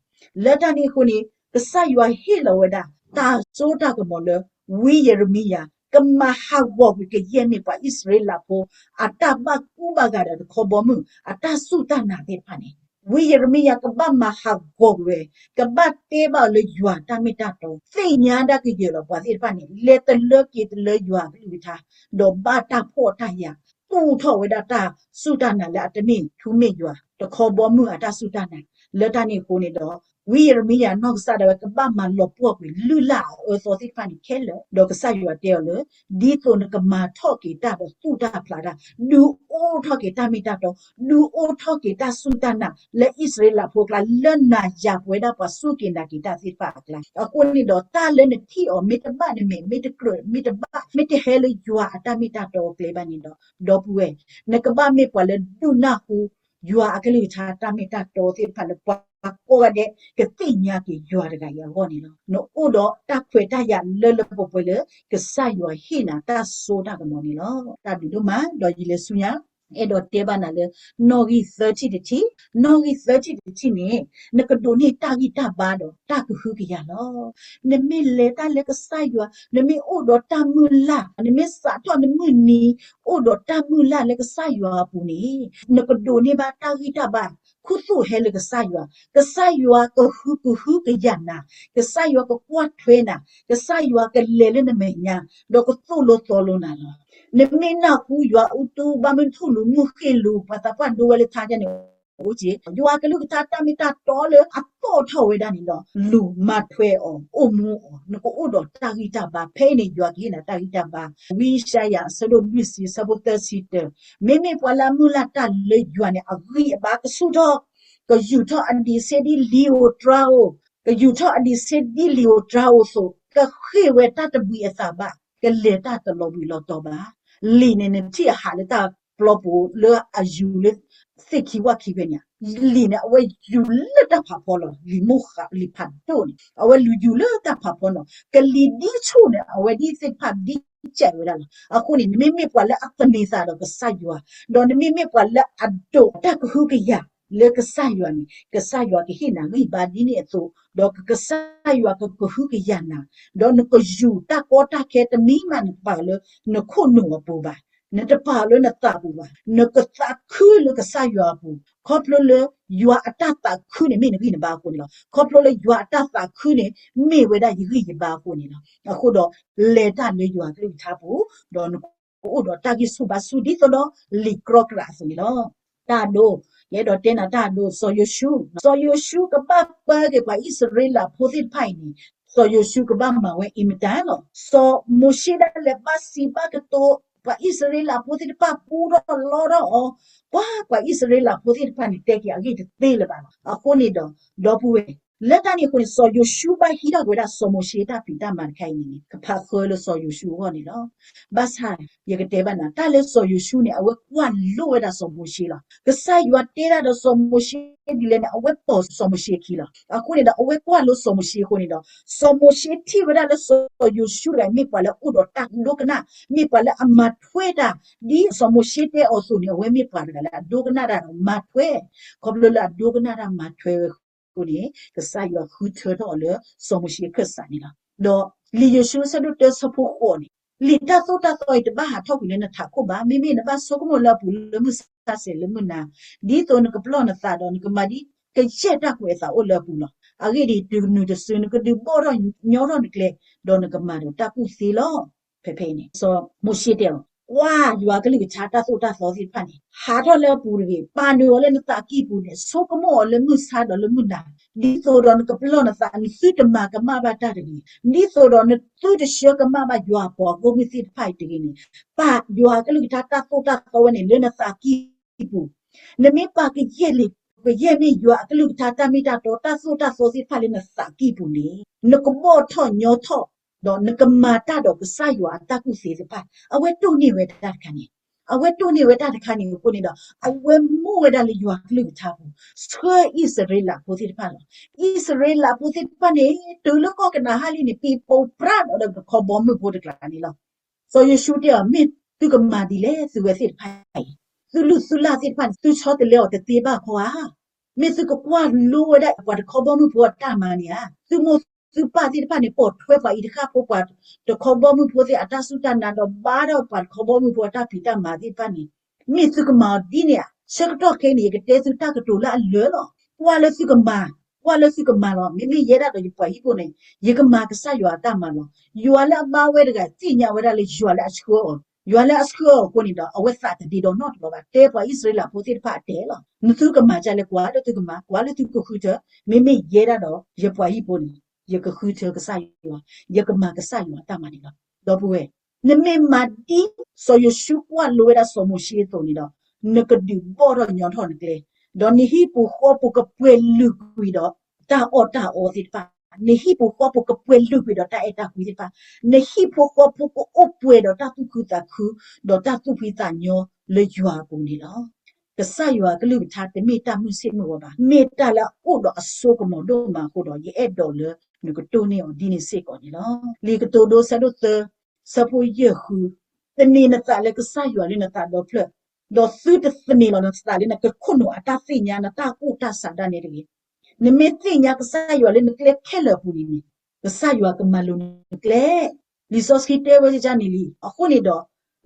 လၢတၢ်န့ၣ်အဃိန့ၣ် ကစၢ်ယွၤဟ့ၣ်လီၤဝဲဒၣ် တၢ်စိတၢ်ကမီၤလၢ ဝံယံးရမံယၤ ကမၤဟးဂီၤကွံာ်ကယဲၢ်မ့ၢ်ပှၤအံၣ်စရ့လးဖိ အတၢ်ဘၣ်ကူဘၣ်ဂာ်ဒီးတခီဘီမုၢ် အတၢ်စူၢ်တၢ်နာ်သ့ၣ်တဖၣ်န့ၣ်, ဝံယံးရမံယၤကဘၣ်မၤဟးဂီၤကွံာ်ဝဲ, ကဘၣ်တဲဘၣ်အီၤလၢယွၤတၢ်မ့ၢ်တၢ်တီ, သ့ၣ်ညါဒၣ်ကယဲၢ်လီၤပှၤသ့ၣ်တဖၣ်န့ၣ် လဲၤတလၢက့ၤတလၢယွၤအကလုၢ်ကထါ, ဒီးဘၣ်တၢ်ဖှီၣ်တၢ်ယာ် သူၣ်ထီၣ်ဝဲဒၣ်တၢ်စူၢ်တၢ်နာ်လၢအတမ့ၢ်ထူမ့ၢ်ယွၤ တခီဘီမုၢ်အတၢ်စူၢ်တၢ်နာ်, လၢတၢ်န့ၣ်အဃိန့ၣ်ဒီး ဝံယံးရမံယၤနီၢ်ကစၢ်ဒၣ်ဝဲကဘၣ်မၤလီၤပှီၢ်ကွံာ်လုၢ်လၢ်အအၢအသီသ့ၣ်တဖၣ်န့ၣ်ခဲလၢာ်, ဒီးကစၢ်ယွၤတဲအီၤလၢ ဒ်သိးနကမၤထီၣ်က့ၤတၢ်ဒီးသူၣ်တၢ်ဖျးတၢ်, ဒုးအိၣ်ထီၣ်က့ၤတၢ်မ့ၢ်တၢ်တီ, ဒုးအိၣ်ထီၣ်က့ၤတၢ်စူၢ်တၢ်နာ် လၢအံၣ်စရ့လးဖိအကျါ လၢနၤယၤပဝဲဒၣ်ပှၤစူၢ်က့ၤနာ်က့ၤတၢ်သ့ၣ်တဖၣ်အကျါ, အဃိန့ၣ်ဒီး တၢ်လၢနထံၣ်အီၤ မ့ၢ်တဘၣ်နမဲာ် မ့ၢ်တကြၢး မ့ၢ်တဟဲလၢယွၤအတၢ်မ့ၢ်တၢ်တီအကျဲဘၣ်န့ၣ်ဒီး ဒီပုၢ်ဝဲၢ်, နကဘၣ်မ့ၢ်ပှၤလၢဒုးနၢ်ဟူ ယွၤအကလုၢ်ကထါတၢ်မ့ၢ်တၢ်တီသ့ၣ်တဖၣ်လၢပှၤကိးဂၤဒဲး ကသ့ၣ်ညါက့ၤယွၤတဂၤအံၤအဂီၢ်န့ၣ်လီၤ. နအိၣ်ဒီးတၢ်ခွဲးတၢ်ယာ်လၢလၢပှဲၤပှဲၤလၢ ကစၢ်ယွၤဟ့ၣ်နၤတၢ်စိတၢ်ကမီၤန့ၣ်လီၤ. တၢ်ဘျုးဒိၣ်မး ဒီးယလဲၤဆူညါ အဲၣ်ဒိးတဲဘၣ်နၤလၢ နီၣ်ဂံၢ်သၢထံၣ်တထံၣ်, နီၣ်ဂံၢ်သၢထံၣ်တထံၣ်န့ၣ် နကဒိးန့ၢ်တၢ်ဂံၢ်တၢ်ဘါဒီးတၢ်ကဟုကယာ်လီၤ. နမ့ၢ်လဲၤတၢ်လၢကစၢ်ယွၤ, နမ့ၢ်အိၣ်ဒီးတၢ်မုၢ်လၢ်, နမ့ၢ်စးထီၣ်နမုၢ်နံၤ အိၣ်ဒီးတၢ်မုၢ်လၢ်လၢကစၢ်ယွၤအပူၤန့ၣ် နကဒိးန့ၢ်ဘၣ်တၢ်ဂံၢ်တၢ်ဘါ, ခူသူၣ်ဟဲလၢကစၢ်ယွၤ, ကစၢ်ယွၤကဟုကဟုကယာ်နၤ, ကစၢ်ယွၤကကွၢ်ထွဲနၤ, ကစၢ်ယွၤကလဲၤလၢနမဲာ်ညါ, ဒီးကသိၣ်လိသီလိနၤလီၤ. နမ့ၢ်နၢ်ဟူယွၤအူတူဘၣ်မုၢ်ထူၣ်လူၤမုၢ်ဃ့ၢ်လူၤ ပှၤသးပှၢ်ဒိဝဲလၢထါန့ၣ် အိၣ်က့ၤ ယွၤကလုၢ်ကထါတၢ်မ့ၢ်တၢ်တီလၢအသီၣ်ထီၣ်ဝဲဒၣ်န့ၣ်ဒီး လူၤမၤထွဲအီၤ အိၣ်မူအီၤ နကအိၣ်ဒီးတၢ်ဂံၢ်တၢ်ဘါ ဖဲအံၤန့ၣ် ယွၤကဟ့ၣ်နၤတၢ်ဂံၢ်တၢ်ဘါ. ဝံယၡါယၤ အဆၢဒိၣ်လွံၢ်ဆံ အဆၢဖိသၢဆံတၢ, မ့မ့ၢ်ပှၤလၢအမုၢ်လၢ်တၢ်လၢယွၤန့ၣ် အဂံၢ်အဘါကဆူၣ်ထီၣ်, ကယူၤထီၣ်အဒံးဆှံဒ်လံာ်ဧိၤတြါဧိၤ, ကယူၤထီၣ်အဒံးဆှံဒ်လံာ်ဧိၤတြါဧိၤအသိး, ကဃ့ၢ်ဝဲတၢ်တဘှံးအသးဘၣ်, ကလဲၤတၢ်တလီၤဘှံးလီၤတီၤဘၣ်. လံာ်န့ၣ် နထံၣ်အဟးလၢတၢ်ပျီပူၤလၢအယူၤလၢ သ့ၣ်ခံဝၣ်ခံဖဲန့ၣ်, လံာ်န့ၣ် အဝဲယူၤလၢတၢ်ဖးဖီလီၤ. လံာ်မိၢ်ဃး လံာ်ဖးဒိၣ်န့ၣ် အဝဲလူၤယူၤလၢတၢ်ဖးဖီလီၤ. ကလံၤဒ်ဆူၣ်န့ၣ် အဝဲဒ်သ့ၣ်တဖၣ်ဒ်ကဲးဝဲဒၣ်လီၤ. အဃိန့ၣ် နမ့မ့ၢ်ပှၤလၢအသန့ၤသးဒီးကစၢ်ယွၤ, ဒီးနမ့မ့ၢ်ပှၤလၢအဒိးတၢ်ကဟုကယာ်လၢကစၢ်ယွၤန့ၣ် ကစၢ်ယွၤကဟ့ၣ်နၤဂံၢ်ဘါဒ်န့ၣ်အသိး, ဒီးကစၢ်ယွၤကကဟုကယာ်နၤ, ဒီးနကယူၤတၢ်ကီတၢ်ခဲတမံၤမး နတပာ်လၢနခိၣ်နူာ်အပူၤဘၣ်. နတပာ်လၢနသးပူၤဘၣ်. နကသးခုလၢကစၢ်ယွၤအပူၤ, ခီဖျိလၢယွၤအတၢ်သးခုန့ၣ် မ့ၢ်နဂံၢ်နဘါအဃိန့ၣ်လီၤ. ခီဖျိလၢယွၤအတၢ်သးခုန့ၣ် မ့ၢ်ဝဲဒၣ်ယဂံၢ်ယဘါအဃိန့ၣ်လီၤ. အဃိဒီး လဲၤတၢ်လၢယွၤကလုၢ်ကထါပူၤ, ဒီးနကအိၣ်ဒီးတၢ်ဂံၢ်ဆူၣ်ဘါဆူၣ် ဒ်သိးဒီးလံာ်ကြီကြးအသိးန့ၣ်လီၤ. တၢ်အဒိ, ယအဲၣ်ဒိးတဲနၤတၢ်အဒိ, စီၤယိၤၡူ, စီၤယိၤၡူကဘၣ်ပၢက့ၤပှၤအံၣ်စရ့လးဖိသ့ၣ်တဖၣ်အံၤန့ၣ် စီၤယိၤၡူကဘၣ်မၤဝဲအံၤမတၤလီၤ. စီၤမိၤၡ့ဒၣ်လဲာ်ဘၣ်စံးဘၣ်ကတိၤ ပှၤအံၣ်စရ့လးဖိသ့ၣ်တဖၣ်ပူထီၣ်လီထီၣ်အီၤ, ပှၤပှၤအံၣ်စရ့လးဖိသ့ၣ်တဖၣ်န့ၣ် တဲက့ၤအဂ့ၢ်တသ့လၢၤဘၣ်လီၤ. အဃိန့ၣ်ဒီး ဒီပုၢ်ဝဲၢ်, လၢတၢ်န့ၣ်အဃိန့ၣ် စီၤယိၤၡူဘၣ်ဟံးထီၣ်က့ၤဝဲဒၣ်စီၤမိၤၡ့တၢ်ဖံးတၢ်မၤတခါအံၤန့ၣ် ကဖးဃၢလၢစီၤယိၤၡူအဂီၢ်န့ၣ်လီၤ. ဘၣ်ဆၣ် ယကတဲဘၣ်နၤ တၢ်လၢစီၤယိၤၡူန့ၣ် အဝဲကွၢ်လိဝဲဒၣ်စီၤမိၤၡ့လီၤ. ကစၢ်ယွၤတဲတၢ်ဒီးစီၤမိၤၡ့ဒ်လဲၣ်န့ၣ် အဝဲပိာ်စီၤမိၤၡ့အခံလီၤ. အဃိန့ၣ်ဒီး အဝဲကွၢ်လိစီၤမိၤၡ့အဃိန့ၣ်ဒီး စီၤမိၤၡ့ထံၣ်ဝဲဒၣ်လၢစီၤယိၤၡူတဂၤ မ့ၢ်ပှၤလၢအအိၣ်ဒီးတၢ်ဒိကနၣ်, မ့ၢ်ပှၤလၢအမၤထွဲတၢ်, ဒ်စီၤမိၤၡ့တဲအီၤအသိးန့ၣ် အဝဲမ့ၢ်ပှၤတဂၤလၢအဒိကနၣ်တၢ်ဒီးမၤထွဲ, ခီဖျိလၢအဒိကနၣ်တၢ်မၤထွဲဝဲအဃိန့ၣ် ကစၢ်ယွၤဃုထၢထီၣ်အီၤလၢစီၤမိၤၡ့အခၢၣ်စးန့ၣ်လီၤ. ဒီးလံာ်ယိၤၡူအဆၢဒိၣ်တၢအဆၢဖိဃိးန့ၣ်, လံာ်တၢ်သိၣ်တၢ်သီအံၤ တဘၣ်ဟးထီၣ်ကွံာ်လၢနထးခိၣ်ဘၣ်. မ့မ့ၢ်နဘၣ်ဆိကမိၣ်လၢအပူၤလၢမုၢ်ဆါဆဲးလၢမုၢ်နၤ, ဒ်သိးနကပလီၢ်နသးဒီးနကမၤဒ်ကယဲၢ်တၢ်ကွဲးအသးအိၣ်လၢအပူၤလီၤ. အဂ့ၢ်ဒ်အံၤ, တုၤနုၤတစု နကဒုးဘီၣ်ထီၣ်ညီထီၣ်နကျဲ, ဒီးနကမၤဒီးတၢ်ကူၣ်သ့လီၤ. ဖဲဖဲအံၤန့ၣ် စီၤမိၤၡ့တဲအီၤ, ကွၢ်ယွၤကလုၢ်ကထါတၢ်သိၣ်တၢ်သီသ့ၣ်တဖၣ်န့ၣ် ဟးထီၣ်လၢအပူၤတဂ့ၤ, ပာ်နုာ်အီၤလၢနသးကံၢ်ပူၤန့ၣ် ဆိကမိၣ်အီၤလၢမုၢ်ဆါဒီးလၢမုၢ်နၤ, ဒ်သိးဒီးနကပလီၢ်နသး နသုတမၤကမၣ်ဘၣ်တၢ်တဂ့ၤ, ဒ်သိးဒီးနသုတဆှၢကမၣ်ဘၣ်ယွၤအပှၤဂီၢ်မုၢ်သ့ၣ်တဖၣ်အံၤတဂ့ၤန့ၣ်, ပာ်ယွၤကလုၢ်ကထါတၢ်သိၣ်တၢ်သီဝဲန့ၣ် လၢနသးကံၢ်ပူၤ. နမ့ၢ်ပာ်ကယဲၢ်လံ, ကယဲၢ်မ့ၢ်ယွၤအကလုၢ်ကထါတၢ်မ့ၢ်တၢ်တီ တၢ်သိၣ်တၢ်သီသ့ၣ်တဖၣ်လၢနသးကံၢ်ပူၤန့ၣ် နကဘီၣ်ထီၣ်ညီထီၣ်, ဒီးနကမၤတၢ်ဒီးကစၢ်ယွၤအတၢ်ကူၣ်သ့သ့ၣ်တဖၣ်. အဝဲတိၢ်န့ၢ်ဝဲတၢ်တခါန့ၣ်, အဝဲတိၢ်န့ၢ်ဝဲတၢ်တခါန့ၣ်အဃိန့ၣ်ဒီး အဝဲမိၣ်ဝဲဒၣ်လၢယွၤကလုၢ်ကထါပူၤ ဆှၢအံၣ်စရ့လးဖိသ့ၣ်တဖၣ်လီၤ. အံၣ်စရ့လးဖိသ့ၣ်တဖၣ်န့ၣ် တုၤလၢကီၢ်ကနၤအၣ်လံန့ၣ် ပံၤပိာ်ပြးဒီးတခီဘီမုၢ်ဖိတကျါန့ၣ်လီၤ. စီၤယိၤၡူတဲအီၤ, မ့ၢ်သုကမၤဒ်လဲၣ် သုဝဲသ့ၣ်တဖၣ်အံၤ, သုလုၢ်သုလၢ်သ့ၣ်တဖၣ်န့ၣ် သုဆီတလဲအီၤတသ့ဘၣ်ခီဧါ. မ့ၢ်သုကကွၢ်လိဝဲဒၣ်ပှၤတခီဘီမုၢ်ဖိအတၢ်မၤန့ၣ်ဧါ. သုမိၢ်သုပၢ်သ့ၣ်တဖၣ်န့ၣ် ပိာ်ထွဲပှၤအံၤတဃၣ်ဖိ ပှၤတခီဘီမုၢ်ဖိသ့ၣ်အတၢ်စူၢ်တၢ်နာ်ဒီး ဘါထီၣ်ပှၤတခီဘီမုၢ်ဖိအတၢ်ဖံးတၢ်မၤသ့ၣ်တဖၣ်န့ၣ် မ့ၢ်သုကမၤအီၤဒ်န့ၣ်ဧါ. ဆၢကတီၢ်ခဲအံၤန့ၣ် ယကတဲသုတၢ်ကတိၤလၢအလၢာ်လီၤ. ကွၢ်လၢသုကမၤ, ကွၢ်လၢသုကမၤလီၤ. မ့မ့ၢ်ယဲဒၣ်ဒီးယပှၤဟံၣ်ဖိန့ၣ် ယကမၤကစၢ်ယွၤအတၢ်မၤလီၤ. ယွၤလၢအဘါဝဲတဂၤ သ့ၣ်ညါဝဲဒၣ်လၢယွၤလၢအဆှၢအီၤ, ယွၤလၢအဆှၢအီၤအဃိန့ၣ်ဒီး အဝဲသးတဒ့ဒီနီတဘျီဘၣ်. တဲပှၤအံၣ်စရ့လးဖိသ့ၣ်တဖၣ်အတဲလီၤ. နသုကမၤဒ်လဲၣ်, ကွၢ်လၢသုကမၤ, ကွၢ်လၢသုကဃုထၢ, မ့မ့ၢ်ယဲဒၣ်ဒီးယပှၤဟံၣ်ဖိန့ၣ် ယကဃုထၢကစၢ်ယွၤ, ယကမၤကစၢ်ယွၤအတၢ်မၤန့ၣ်လီၤ. ဒီပုၢ်ဝဲၢ်, နမ့ၢ်မၤဒ်စီၤယိၤၡူကွၢ်လိဝဲဒၣ်စီၤမိၤၡ့အသိးန့ၣ်ဒီး နကဒုးဘီၣ်ထီၣ်ညီထီၣ်နကျဲ, ဒီးနဟံၣ်ပူၤဃီပူၤကပှဲၤလုာ်ကွံာ်ဒီးတၢ်အီၣ်တၢ်အီသ့ၣ်တဖၣ်, နဟံၣ်ပူၤဃီပူၤကပှဲၤလုာ်ကွံာ်ဒီးတၢ်အဲၣ်တၢ်ကွံသ့ၣ်တဖၣ်, နဟံၣ်ဖိဃီဖိကအိၣ်ပှဲၤဒီးတၢ်သူၣ်ခုသးခု ဒီးတၢ်သူၣ်ဖှံသးညီလၢယွၤအပူၤန့ၣ်လီၤ. ကစၢ်ယွၤအကလုၢ်ကထါတမ့ၢ်တၢ်မုၢ်ဆ့ၣ်မုၢ်ဂီၤဘၣ်, မ့ၢ်တၢ်လၢအအိၣ်ဒီးအစိကမီၤဒိၣ်မးအဃိဒီး ယအဲၣ်ဒိးလၢနကတိၢ်န့ၢ်အီၤဒ်န့ၣ်စ့ၢ်ကီးန့ၣ်လီၤ. လံာ်ကတိၤဒိဆၢဒိၣ်သၢ ဆၢဖိယဲၢ်ဃု, သန့ၤနသးလၢကစၢ်ယွၤလၢနသးဒီဖျၢၣ်, ဒီးသုတသန့ၤလီၤနသးလၢနကခိၣ်နူာ်အတၢ်သ့ၣ်ညါ နတၢ်ကူၣ်တၢ်ဆးဒၣ်နဲတဂ့ၤ. နမ့ၢ်သ့ၣ်ညါကစၢ်ယွၤလၢနကျဲခဲလၢာ်အပူၤန့ၣ်န့ၣ် ကစၢ်ယွၤကမၤလိၤနကျဲ လံာ်စီဆှံတဲဝဲဒ်န့ၣ်လံ. အဃိန့ၣ်ဒီး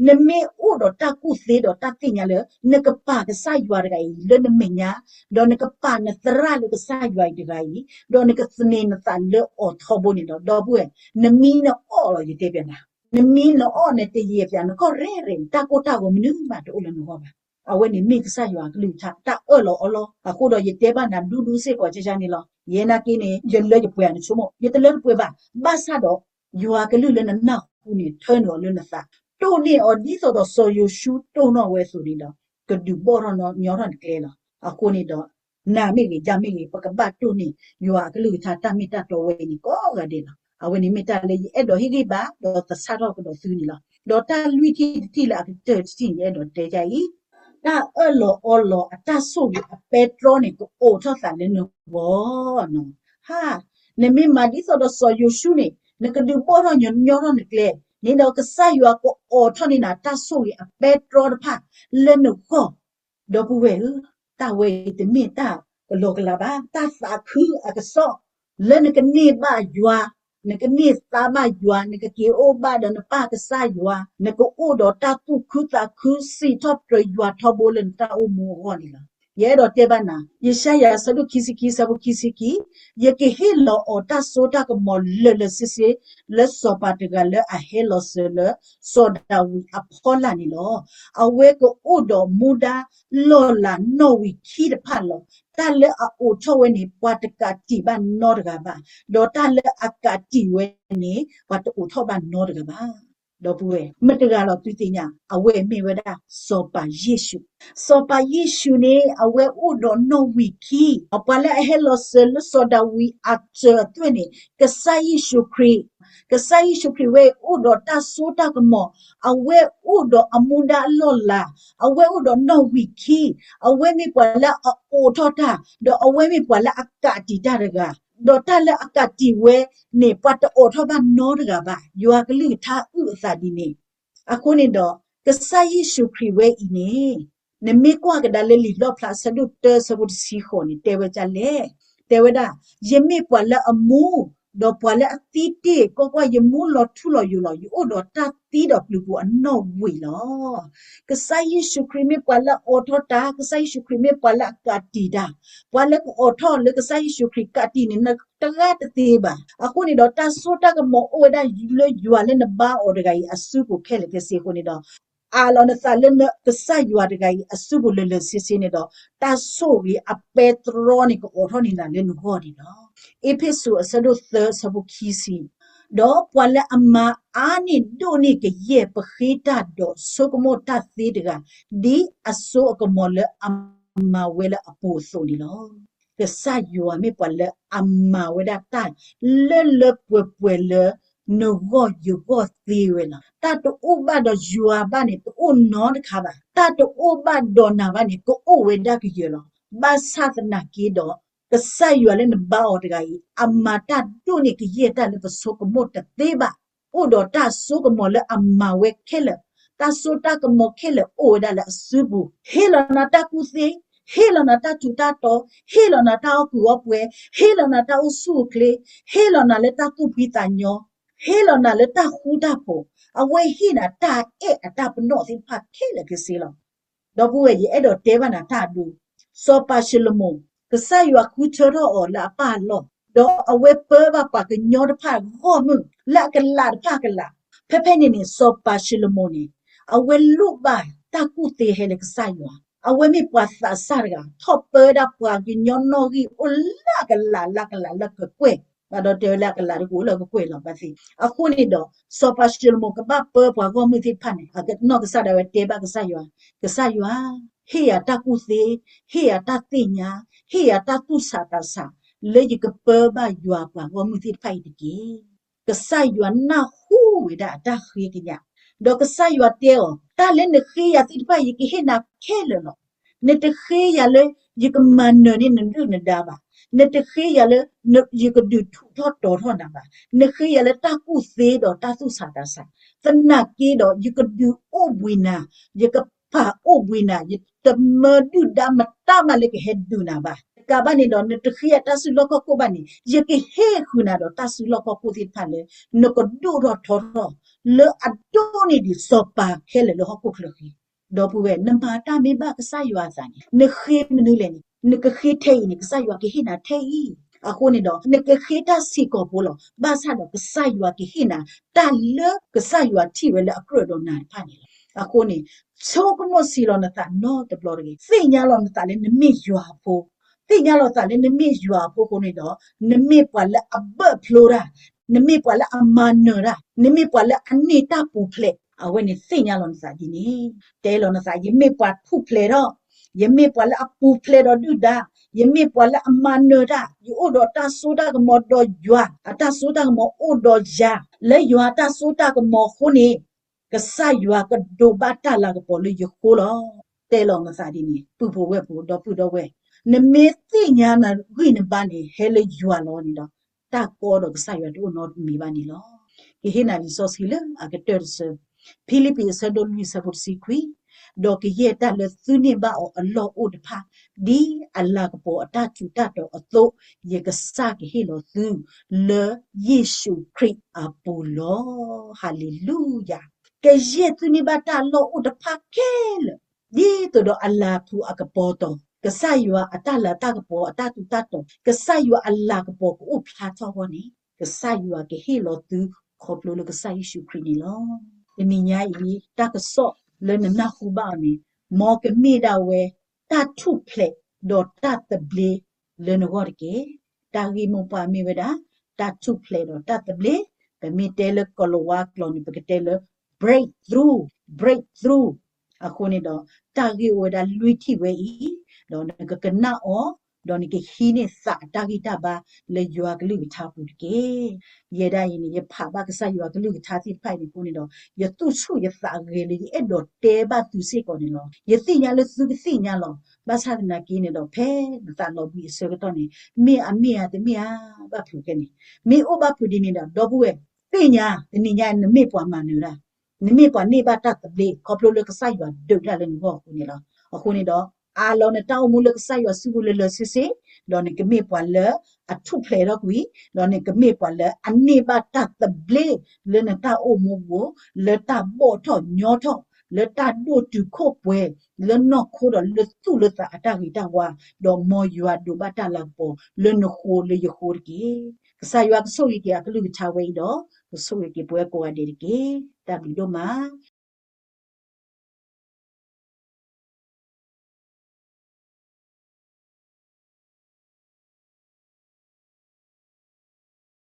နမ့ၢ်အိၣ်ဒီးတၢ်ကူၣ်သ့ဒီးတၢ်သ့ၣ်ညါလၢ နကပာ်ကစၢ်ယွၤတဂၤအံၤလၢနမဲာ်ညါ, ဒီးနကပာ်နသရၣ်လၢကစၢ်ယွၤအံၤတဂၤအံၤ, ဒီးနကသန့ၤနသးလၢအီၤထီဘိန့ၣ်ဒီး ဒီပုၢ်ဝဲၢ်, နမံနအီၣ်လီၤ ယတဲပျးနၤ, နမံနအီၣ်နတယဲၢ်ပျး နကီၢ်ရဲၣ်ရဲၣ်န့ၣ် တၢ်ကိၢ်တၢ်ဂီၤမနုၤမးတအိၣ်လၢနဂီၢ်ဘၣ်. အဝဲန့ၣ်မ့ၢ်ကစၢ်ယွၤအကလုၢ်ကထါ တၢ်အၢၣ်လီၤအီလီၤ. အဃိဒီးယတဲဘၣ်နၤဒူဒူစ့ၢ်ကီးကကန့ၣ်လီၤ. ယဲနာ်က့န့ၣ် ယလၢယပှဲၤနဆိကမိၣ်, ယတလၢတပှဲၤဘၣ်. ဘၣ်ဆၣ်ဒီး ယွၤကလုၢ်လၢနနၢ်ဟူန့ၣ် ထၢနုာ်အီၤလၢနသး, တိၢ်န့ၢ်အီၤဒ်သိးဒီးစီၤယိၤၡူတိၢ်နီၣ်ဝဲအသိးန့ၣ်ဒီး ကဒုးဘီၣ်ထီၣ်ညီထီၣ်နကျဲလီၤ. အဃိန့ၣ်ဒီး နၤမ့ၢ်ဂ့ၤ ယၤမ့ၢ်ဂ့ၤ ပကဘၣ်တိၢ်န့ၢ် ယွၤအကလုၢ်ကထါတၢ်မ့ၢ်တၢ်တီဝဲအံၤန့ၣ် ကိးဂၤဒဲးလီၤ. အဝဲန့ၣ်မ့ၢ်တၢ်လၢယအဲၣ်ဒိးဟ့ၣ်ဂံၢ်ဘါ ဒီးသဆၣ်ထီၣ်ကဒီးသုန့ၣ်လီၤ. ဒီးတၢ်လွံၢ်ထံၣ်တထံၣ်လၢအကတၢၢ်တထံၣ်န့ၣ် ယအဲၣ်ဒိးတဲဒ်အံၤ, တၢ်အၢၣ်လီၤအီလီၤအတၢ်ဆိၣ်ဂ့ၤအပဲတြီန့ၣ် ကအိးထီၣ်သးလၢနဂီၢ်နီၤ. ဟါ, နမ့ၢ်မၤဒ်သိးဒီးစီၤယိၤၡူန့ၣ် နကဒုးဘီၣ်ထီၣ်ညီညီထီၣ်နကျဲန့ၣ်ဒီး ကစၢ်ယွၤကအိးထီၣ်န့ၢ်နၤတၢ်ဆိၣ်ဂ့ၤအပဲတြီတဖၣ်လၢနဂီၢ် ဒီပုၢ်ဝဲၢ်ဧၢ, တၢ်ဝဲအံၤတမ့ၢ်တၢ်ကလီကလီဘၣ်. တၢ်သးခုအကစီၣ် လၢနကန့ၢ်ဘၣ်ယွၤ, နကန့ၢ်သါဘၣ်ယွၤ, နကက့ၤအိၣ်ဘၣ်ဒီးနပၢ်ကစၢ်ယွၤ, နကအိၣ်ဒီးတၢ်သူၣ်ခုသးခု စံးထီၣ်ပတြၢၤယွၤထီဘိလၢနတၢ်အိၣ်မူအဂီၢ်န့ၣ်လီၤ. ယအဲၣ်ဒိးတဲဘၣ်နၤ, ယၡါယၤအဆၢဒိၣ်ခံဆံခံ အဆၢဖိခံဆံခံ, ယကဟ့ၣ်လီၤအီၤတၢ်စိတၢ်ကမီၤလၢာ်လၢာ်ဆ့ဆ့ လၢစီၤပၤတဂၤလၢအဟဲလီၤစၢၤလၢ စီၤဒၤဝံးအဖီလာ်န့ၣ်လီၤ. အဝဲကအိၣ်ဒီးမူဒါလီၢ်လၤနီၣ်ဝံာ်ခံတဖၣ်လီၤ. တၢ်လၢအအိးထီၣ်ဝဲန့ၣ် ပှၤတကးတံာ်ဘၣ်နီတဂၤဘၣ်, ဒီးတၢ်လၢအကးတံာ်ဝဲန့ၣ် ပှၤတအိးထီၣ်ဘၣ်နီတဂၤဘၣ်. ဒီပုၢ်ဝဲၢ် မတၤတဂၤလီၤသုသ့ၣ်ညါ, အဝဲမ့ၢ်ဝဲဒၣ် စီၤပၤယ့ၣ်ၡူး. စီၤပၤယ့ၣ်ၡူးန့ၣ် အဝဲအိၣ်ဒီးနီၣ်ဝံာ်ခံ, ပှၤလၢအဟဲလီၤစၢၤလၢစီၤဒၤဝံးအစၢၤအသွဲၣ်န့ၣ် ကစၢ်ယ့ၣ်ၡူးခရံာ်, ကစၢ်ယ့ၣ်ၡူးခရံာ်ဝဲအိၣ်ဒီးတၢ်စိတၢ်ကမီၤ, အဝဲအိၣ်ဒီးအမူဒါအလီၢ်လၤ, အဝဲအိၣ်ဒီးနီၣ်ဝံာ်ခံ, အဝဲမ့ၢ်ပှၤလၢအအိးထီၣ်တၢ်, ဒီးအဝဲမ့ၢ်ပှၤလၢအကးတံာ်တၢ်တဂၤ, ဒီးတၢ်လၢအကးတံာ်ဝဲန့ၣ် ပှၤတအိးထီၣ်ဘၣ်နီတဂၤဘၣ်. ယွၤကလုၢ်ကထါအုၣ်အသးဒ်န့ၣ်. အဃိန့ၣ်ဒီး ကစၢ်ယ့ၣ်ၡူးခရံာ်ဝဲအံၤန့ၣ် နမ့ၢ်ကွၢ်ကဒါလၢလံာ်လီၣ်ဖျါအဆၢဒိၣ်တၢ အဆၢဖိတဆံဃိးန့ၣ် တဲဝဲဒ်လဲၣ်, တဲဝဲဒၣ်, ယမ့ၢ်ပှၤလၢအမူ, ဒီးပှၤလၢအသံတ့ၢ်, ကွၢ်ကွၢ်, ယမူလီၤထူလီၤယိာ်လီၤ. ယအိၣ်ဒီးတၢ်သံဒီးပျုၤပူၤအနီၣ်ဝံာ်လီၤ. ကစၢ်ယ့ၣ်ၡူးခရံာ်မ့ၢ်ပှၤလၢအအိးထီၣ်တၢ်, ကစၢ်ယ့ၣ်ၡူးခရံာ်မ့ၢ်ပှၤလၢအကးတံာ်တၢ်, ပှၤလၢကအိးထီၣ်လၢကစၢ်ယ့ၣ်ၡူးခရံာ်ကးတံာ်န့ၣ် နတဂၤတသ့ဘၣ်. အဃိန့ၣ်ဒီး တၢ်စိတၢ်ကမီၤအိၣ်ဝဲဒၣ်လၢယွၤလၢနဘါအီၤတဂၤအံၤအစုပူၤခဲလၢာ်ခဲဆ့အဃိန့ၣ်ဒီး အးလီၤနသးလၢကစၢ်ယွၤတဂၤအံၤအစုပူၤလၢာ်လၢာ်ဆ့ဆ့န့ၣ်ဒီး တၢ်ဆိၣ်ဂ့ၤအပဲတြီန့ၣ် ကအိးထီၣ်န့ၢ်နၤလၢနဂီၢ်န့ၣ်လီၤ. အ့းဖ့းစူး အဆၢဒိၣ်သၢ အဆၢဖိခံဆံ, ဒီးပှၤလၢအမၤအါန့ၢ်ဒိၣ်န့ၢ်ကယဲၢ်ပဃ့တၢ်ဒီးဆိကမိၣ်တၢ်သ့တဂၤ, ဒ်အစိအကမီၤလၢအမၤဝဲလၢအပူၤအသိးန့ၣ်လီၤ. ကစၢ်ယွၤမ့ၢ်ပှၤလၢအမၤဝဲဒၣ်တၢ်လၢလၢပှဲၤပှဲၤလၢ နဂီၢ်ယဂီၢ်သ့ဝဲလီၤ. တၢ်တအိၣ်ဘၣ်ဒီးယွၤဘၣ်န့ၣ် တအိၣ်နီတခါဘၣ်. တၢ်တအိၣ်ဘၣ်ဒီးနၤဘၣ်န့ၣ် ကအိၣ်ဝဲဒၣ်ကယၢၤလီၤ. ဘၣ်ဆၣ်သနာ်က့ဒီး ကစၢ်ယွၤလၢနဘါအီၤတဂၤအံၤ အမၤတၢ်ဒိၣ်န့ၢ်ကယဲၢ်တၢ်လၢပဆိကမိၣ်တသ့ဘၣ်. အိၣ်ဒီးတၢ်စိကမီၤလၢအမၤဝဲခဲလၢာ်, တၢ်စိတၢ်ကမီၤခဲလၢာ်အိၣ်ဝဲဒၣ်လၢအစုပူၤ, ဟ့ၣ်လီၤနၤတၢ်ကူၣ်သ့, ဟ့ၣ်လီၤနၤတၢ်ထူးတၢ်တီၤ, ဟ့ၣ်လီၤနၤတၢ်အီၣ်ကုာ်အီပှဲၤ, ဟ့ၣ်လီၤနၤတၢ်အိၣ်ဆူၣ်အိၣ်ချ့, ဟ့ၣ်လီၤနၤလၢတၢ်သူၣ်ဖှံသးညီ, ဟ့ၣ်လီၤနၤလၢတၢ်ဃူတၢ်ဖိး, အဝဲဟ့ၣ်နၤတၢ်အဲၣ်အတၢ်ပနီၣ်သ့ၣ်တဖၣ်ခဲလၢာ်ခဲဆ့လီၤ. ဒီပုၢ်ဝဲၢ် ယအဲၣ်ဒိးတဲဘၣ်နၤတၢ်အဒိ, စီၤပၤၡလိၤမိၤ, ကစၢ်ယွၤဃုထၢထီၣ်အီၤလၢအပၢ်အလီၢ်, ဒီးအဝဲပၢဘၣ်ပှၤကညီတဖၣ်ဂီၢ်မုၢ် လၢအကလးတဖၣ်အကလး. ဖဲဖဲန့ၣ်န့ၣ် စီၤပၤၡလိၤမိၤန့ၣ် အဝဲလိၣ်ဘၣ်တၢ်ကူၣ်သ့ဟဲလၢကစၢ်ယွၤ, အဝဲမ့ၢ်ပှၤသးစၢ်တဂၤ ထီၣ်ပၢဝဲဒၣ်ပှၤကညီနီၣ်ဂံၢ်အိၣ်လၢအကလးလၢအကလးလၢကကွဲၢ်, ဘၣ်ဒီးတဲဝဲလၢအကလးတကအိၣ်လၢအကကွဲၢ်လီၤဘၣ်သ့ၣ်. အဃိန့ၣ်ဒီး စီၤပၤၡလိၤမိၤကဘၣ်ပၢပှၤဂီၢ်မုၢ်သ့ၣ်တဖၣ်န့ၣ် အကနီၢ်ကစၢ်ဒၣ်ဝဲတဲဘၣ်ကစၢ်ယွၤ, ကစၢ်ယွၤ, ဟ့ၣ်ယၤတၢ်ကူၣ်သ့, ဟ့ၣ်ယၤတၢ်သ့ၣ်ညါ, ဟ့ၣ်ယၤတၢ်သူၣ်ဆးသးဆး လၢယကပၢဘၣ်ယွၤပှၤဂီၢ်မုၢ်သ့ၣ်တဖၣ်အံၤတက့ၢ်. ကစၢ်ယွၤနၢ်ဟူဝဲဒၣ်အတၢ်ဃ့ကညး, ဒီးကစၢ်ယွၤတဲအီၤ, တၢ်လၢနဃ့ယၤသ့ၣ်တဖၣ် ယကဟ့ၣ်နၤခဲလၢာ်လီၤ. နတဃ့ယၤလၢ ယကမၤနၢၤန့ၢ်နဒုၣ်နဒါဘၣ်. နတဃ့ယၤလၢ ယကဒုးထူးထီၣ်တီၤထီၣ်နၤဘၣ်. နဃ့ယၤလၢတၢ်ကူၣ်သ့ဒီးတၢ်သူၣ်ဆးသးဆး, သနာ်က့ဒီး ယကဒုးအိၣ်ဘှံးနၤ, ယကပာ်အိၣ်ဘှံးနၤ, ယတမၢဒုၣ်ဒါမတၤမးလၢကဟဲဒုးနၤဘၣ်. တကးဘၣ်န့ၣ်ဒီး နတဃ့ယၤတၢ်စုလီၢ်ခီၣ်ခိၣ်ဘၣ်န့ၣ် ယကဟ့ၣ်ဃုာ်နၤဒီးတၢ်စုလီၢ်ခီၣ်ခိၣ်သ့ၣ်တဖၣ်လၢ နကဒိၣ်ထီၣ်ထီထီၣ် လၢအဒိၣ်န့ၢ်ဒံးစီၤပၤခဲလၢာ်လၢဟီၣ်ခိၣ်ချၢဃီ. ဒီပုၢ်ဝဲၢ် နမၤတၢ်မ့ၢ်ဘၣ်ကစၢ်ယွၤအသးန့ၣ် နဃ့မနုၤလဲၣ်န့ၣ် နကဃ့ထဲအံၤန့ၣ် ကစၢ်ယွၤကဟ့ၣ်နၤထဲအံၤ. အဃိန့ၣ်ဒီး နကဃ့တၢ်ဆံးကိာ်ဖိလီၤ. ဘၣ်ဆၣ်ဒီးကစၢ်ယွၤကဟ့ၣ်နၤ တၢ်လၢကစၢ်ယွၤထံၣ်ဝဲလၢအကြၢးဒီးနၤတဖၣ်န့ၣ်လီၤ. အဃိန့ၣ် ဆိကမိၣ်ဆံးလီၤနသးနီတဘျီတဂ့ၤ. သ့ၣ်ညါလီၤနသးလၢနမ့ၢ်ယွၤအဖိ, သ့ၣ်ညါလီၤသးလၢနမ့ၢ်ယွၤအဖိအဃိန့ၣ်ဒီး နမ့ၢ်ပှၤလၢအဘၢၣ်ဖျိတၢ်, နမ့ၢ်ပှၤလၢအမၤနၢၤတၢ်, နမ့ၢ်ပှၤလၢအန့ၢ်တၢ်ပူၤဖျဲး, အဝဲန့ၣ်သ့ၣ်ညါလီၤနသးဒ်န့ၣ် တဲလီၤနသး ယမ့ၢ်ပှၤထူၣ်ဖျဲးထီၣ်, ယမ့ၢ်ပှၤလၢအပူၤဖျဲးဒီးဒုၣ်ဒါ, ယမ့ၢ်ပှၤလၢအမၤနၢၤတၢ်, ယအိၣ်ဒီးတၢ်စိတၢ်ကမီၤဒီးယွၤ, အတၢ်စိတၢ်ကမီၤအိၣ်ဒီးယၤ, လၢယွၤအတၢ်စိတၢ်ကမီၤအဃိန့ၣ် ကစၢ်ယွၤကဒိးဘၣ်တၢ်လၤကပီၤလၢယဃိလီၤ. တဲလီၤနသးဒ်န့ၣ် ပုၢ်ဖိဝဲၢ်ဖိ ဒီပုၢ်ဒီဝဲၢ်, နမ့ၢ်သ့ၣ်ညါနဂံၢ်နဘါန့ၣ် ဟဲလၢယွၤလီၤန့ၣ်ဒီး တၢ်ကီဒီးကစၢ်ယွၤတအိၣ်နီတမံၤဘၣ်န့ၣ်လီၤ. ကဟ့ၣ်နၤလံာ်စီဆှံလၢအကတၢၢ်တဆၢ, ဖံလံးပံးအဆၢဒိၣ်လွံၢ်အဆၢဖိတဆံခွံ, ဒီးကယဲၢ်တၢ်လၢသုန့ၢ်ဘၣ်အီၤအလီၢ်အိၣ်တဖၣ်, ဒ်အလၤကပီၤအတၢ်ထူးတၢ်တီၤအသိး, ယကစၢ်ကဟ့ၣ်လီၤသု လၢယ့ၣ်ၡူးခရံာ်အပူၤလီၤ. ဟၤလ့လူယၤ. ကယဲၢ်သုန့ၢ်ဘၣ်တၢ်လီၢ်အိၣ်တဖၣ်ခဲလၢာ်, ဒ်သိးဒီးအလၤထူးအကပီၤတီၤ, ကစၢ်ယွၤအတၢ်လၤတၢ်ကပီၤအတၢ်ထူးတၢ်တီၤ, ကစၢ်ယွၤအလၤကပီၤကအိၣ်ဖျါထီၣ်အဂီၢ်န့ၣ်, ကစၢ်ယွၤကဟ့ၣ်လီၤသု ခီဖျိလၢကစၢ်ယ့ၣ်ၡူးခရံာ်န့ၣ်လီၤ. တနံၤညါအံၤ တၢ်ကစီၣ်လၢနနၢ်ဟူဘၣ်အီၤန့ၣ်, မ်ကမ့ၢ်ဒၣ်ဝဲ တၢ်ထူၣ်ဖျဲး ဒီးတၢ်သဘျ့လၢနဂီၢ်တက့ၢ်. တၢ်ဂ့ၢ်မိၢ်ပှၢ်မ့ၢ်ဝဲဒၣ် တၢ်ထူၣ်ဖျဲးဒီးတၢ်သဘျ့, ပမ့ၢ်တဲလၢကီၤလၤဝါကျိာ်န့ၣ် ပကတဲလၢ breakthrough, breakthrough. အဃိန့ၣ်ဒီး တၢ်ဂ့ၢ်အိၣ်ဝဲဒၣ်လွံၢ်ထံၣ်ဝဲအံၤ, ဒီးနကကနၣ်အီၤ, ဒီးနကဟံးန့ၢ်သးအတၢ်ဂံၢ်တၢ်ဘါ လၢယွၤကလုၢ်ကထါပူၤတက့ၢ်. ယဲဒၣ်အံၤန့ၣ် ယဖးဘၣ်ကစၢ်ယွၤကလုၢ်ကထါသ့ၣ်တဖၣ်အံၤန့ၣ်အဃိန့ၣ်ဒီး ယသူၣ်ဆူၣ်ယသးဂဲၤလၢယအဲၣ်ဒိးတဲဘၣ်သုစ့ၢ်ကီးန့ၣ်လီၤ. ယသ့ၣ်ညါလၢသုကသ့ၣ်ညါလီၤ. ဘၣ်ဆၣ်သနာ်က့န့ၣ်ဒီး ဖဲနသးလီၤဘှံးအဆၢကတီၢ်န့ၣ် မ့ၢ်အမ့ၢ်ဧါတမ့ၢ်ဧါ ဘၣ်ဖုးခဲန့ၣ်, မ့ၢ်အိၣ်ဘၣ်ဖုးဒ်န့ၣ်ဒီး ဒီပုၢ်ဝဲၢ် သ့ၣ်ညါ တနံၤညါနမ့ၢ်ပှၤမၤနၢၤတၢ်, နမ့ၢ်ပှၤန့ၢ်ဘၣ်တၢ်သဘျ့ ခီဖျိလၢကစၢ်ယွၤဒုးတၢ်လၢနဂီၢ်အဃိန့ၣ်လီၤ. အဃိန့ၣ်ဒီး အးလီၤနတၢ်အိၣ်မူလၢကစၢ်ယွၤစုပူၤလၢလၢဆ့ဆ့, ဒီးနကမ့ၢ်ပှၤလၢအထူၣ်ဖျဲးထီၣ်ကွံာ်, ဒီးနကမ့ၢ်ပှၤလၢအန့ၢ်ဘၣ်တၢ်သဘျ့လၢနတၢ်အိၣ်မူပူၤ, လၢတၢ်ဘီၣ်ထီၣ်ညီထီၣ်, လၢတၢ်ဒိၣ်တုာ်ခိၣ်ပှဲၤ, လၢနီၢ်ခိဒီးလၢသူၣ်လၢသးအတၢ်ဂ့ၤတၢ်ဝါ, ဒီးမ်ယွၤဒိးဘၣ်တၢ်လၤကပီၤလၢနဃိလၢယဃိတက့ၢ်. ကစၢ်ယွၤကဆိၣ်ဂ့ၤက့ၤအကလုၢ်ကထါဝဲအံၤဒီး ကဆိၣ်ဂ့ၤက့ၤပဝဲကိးဂၤဒဲးတက့ၢ်. တၢ်ဘျုးဒိၣ်မး.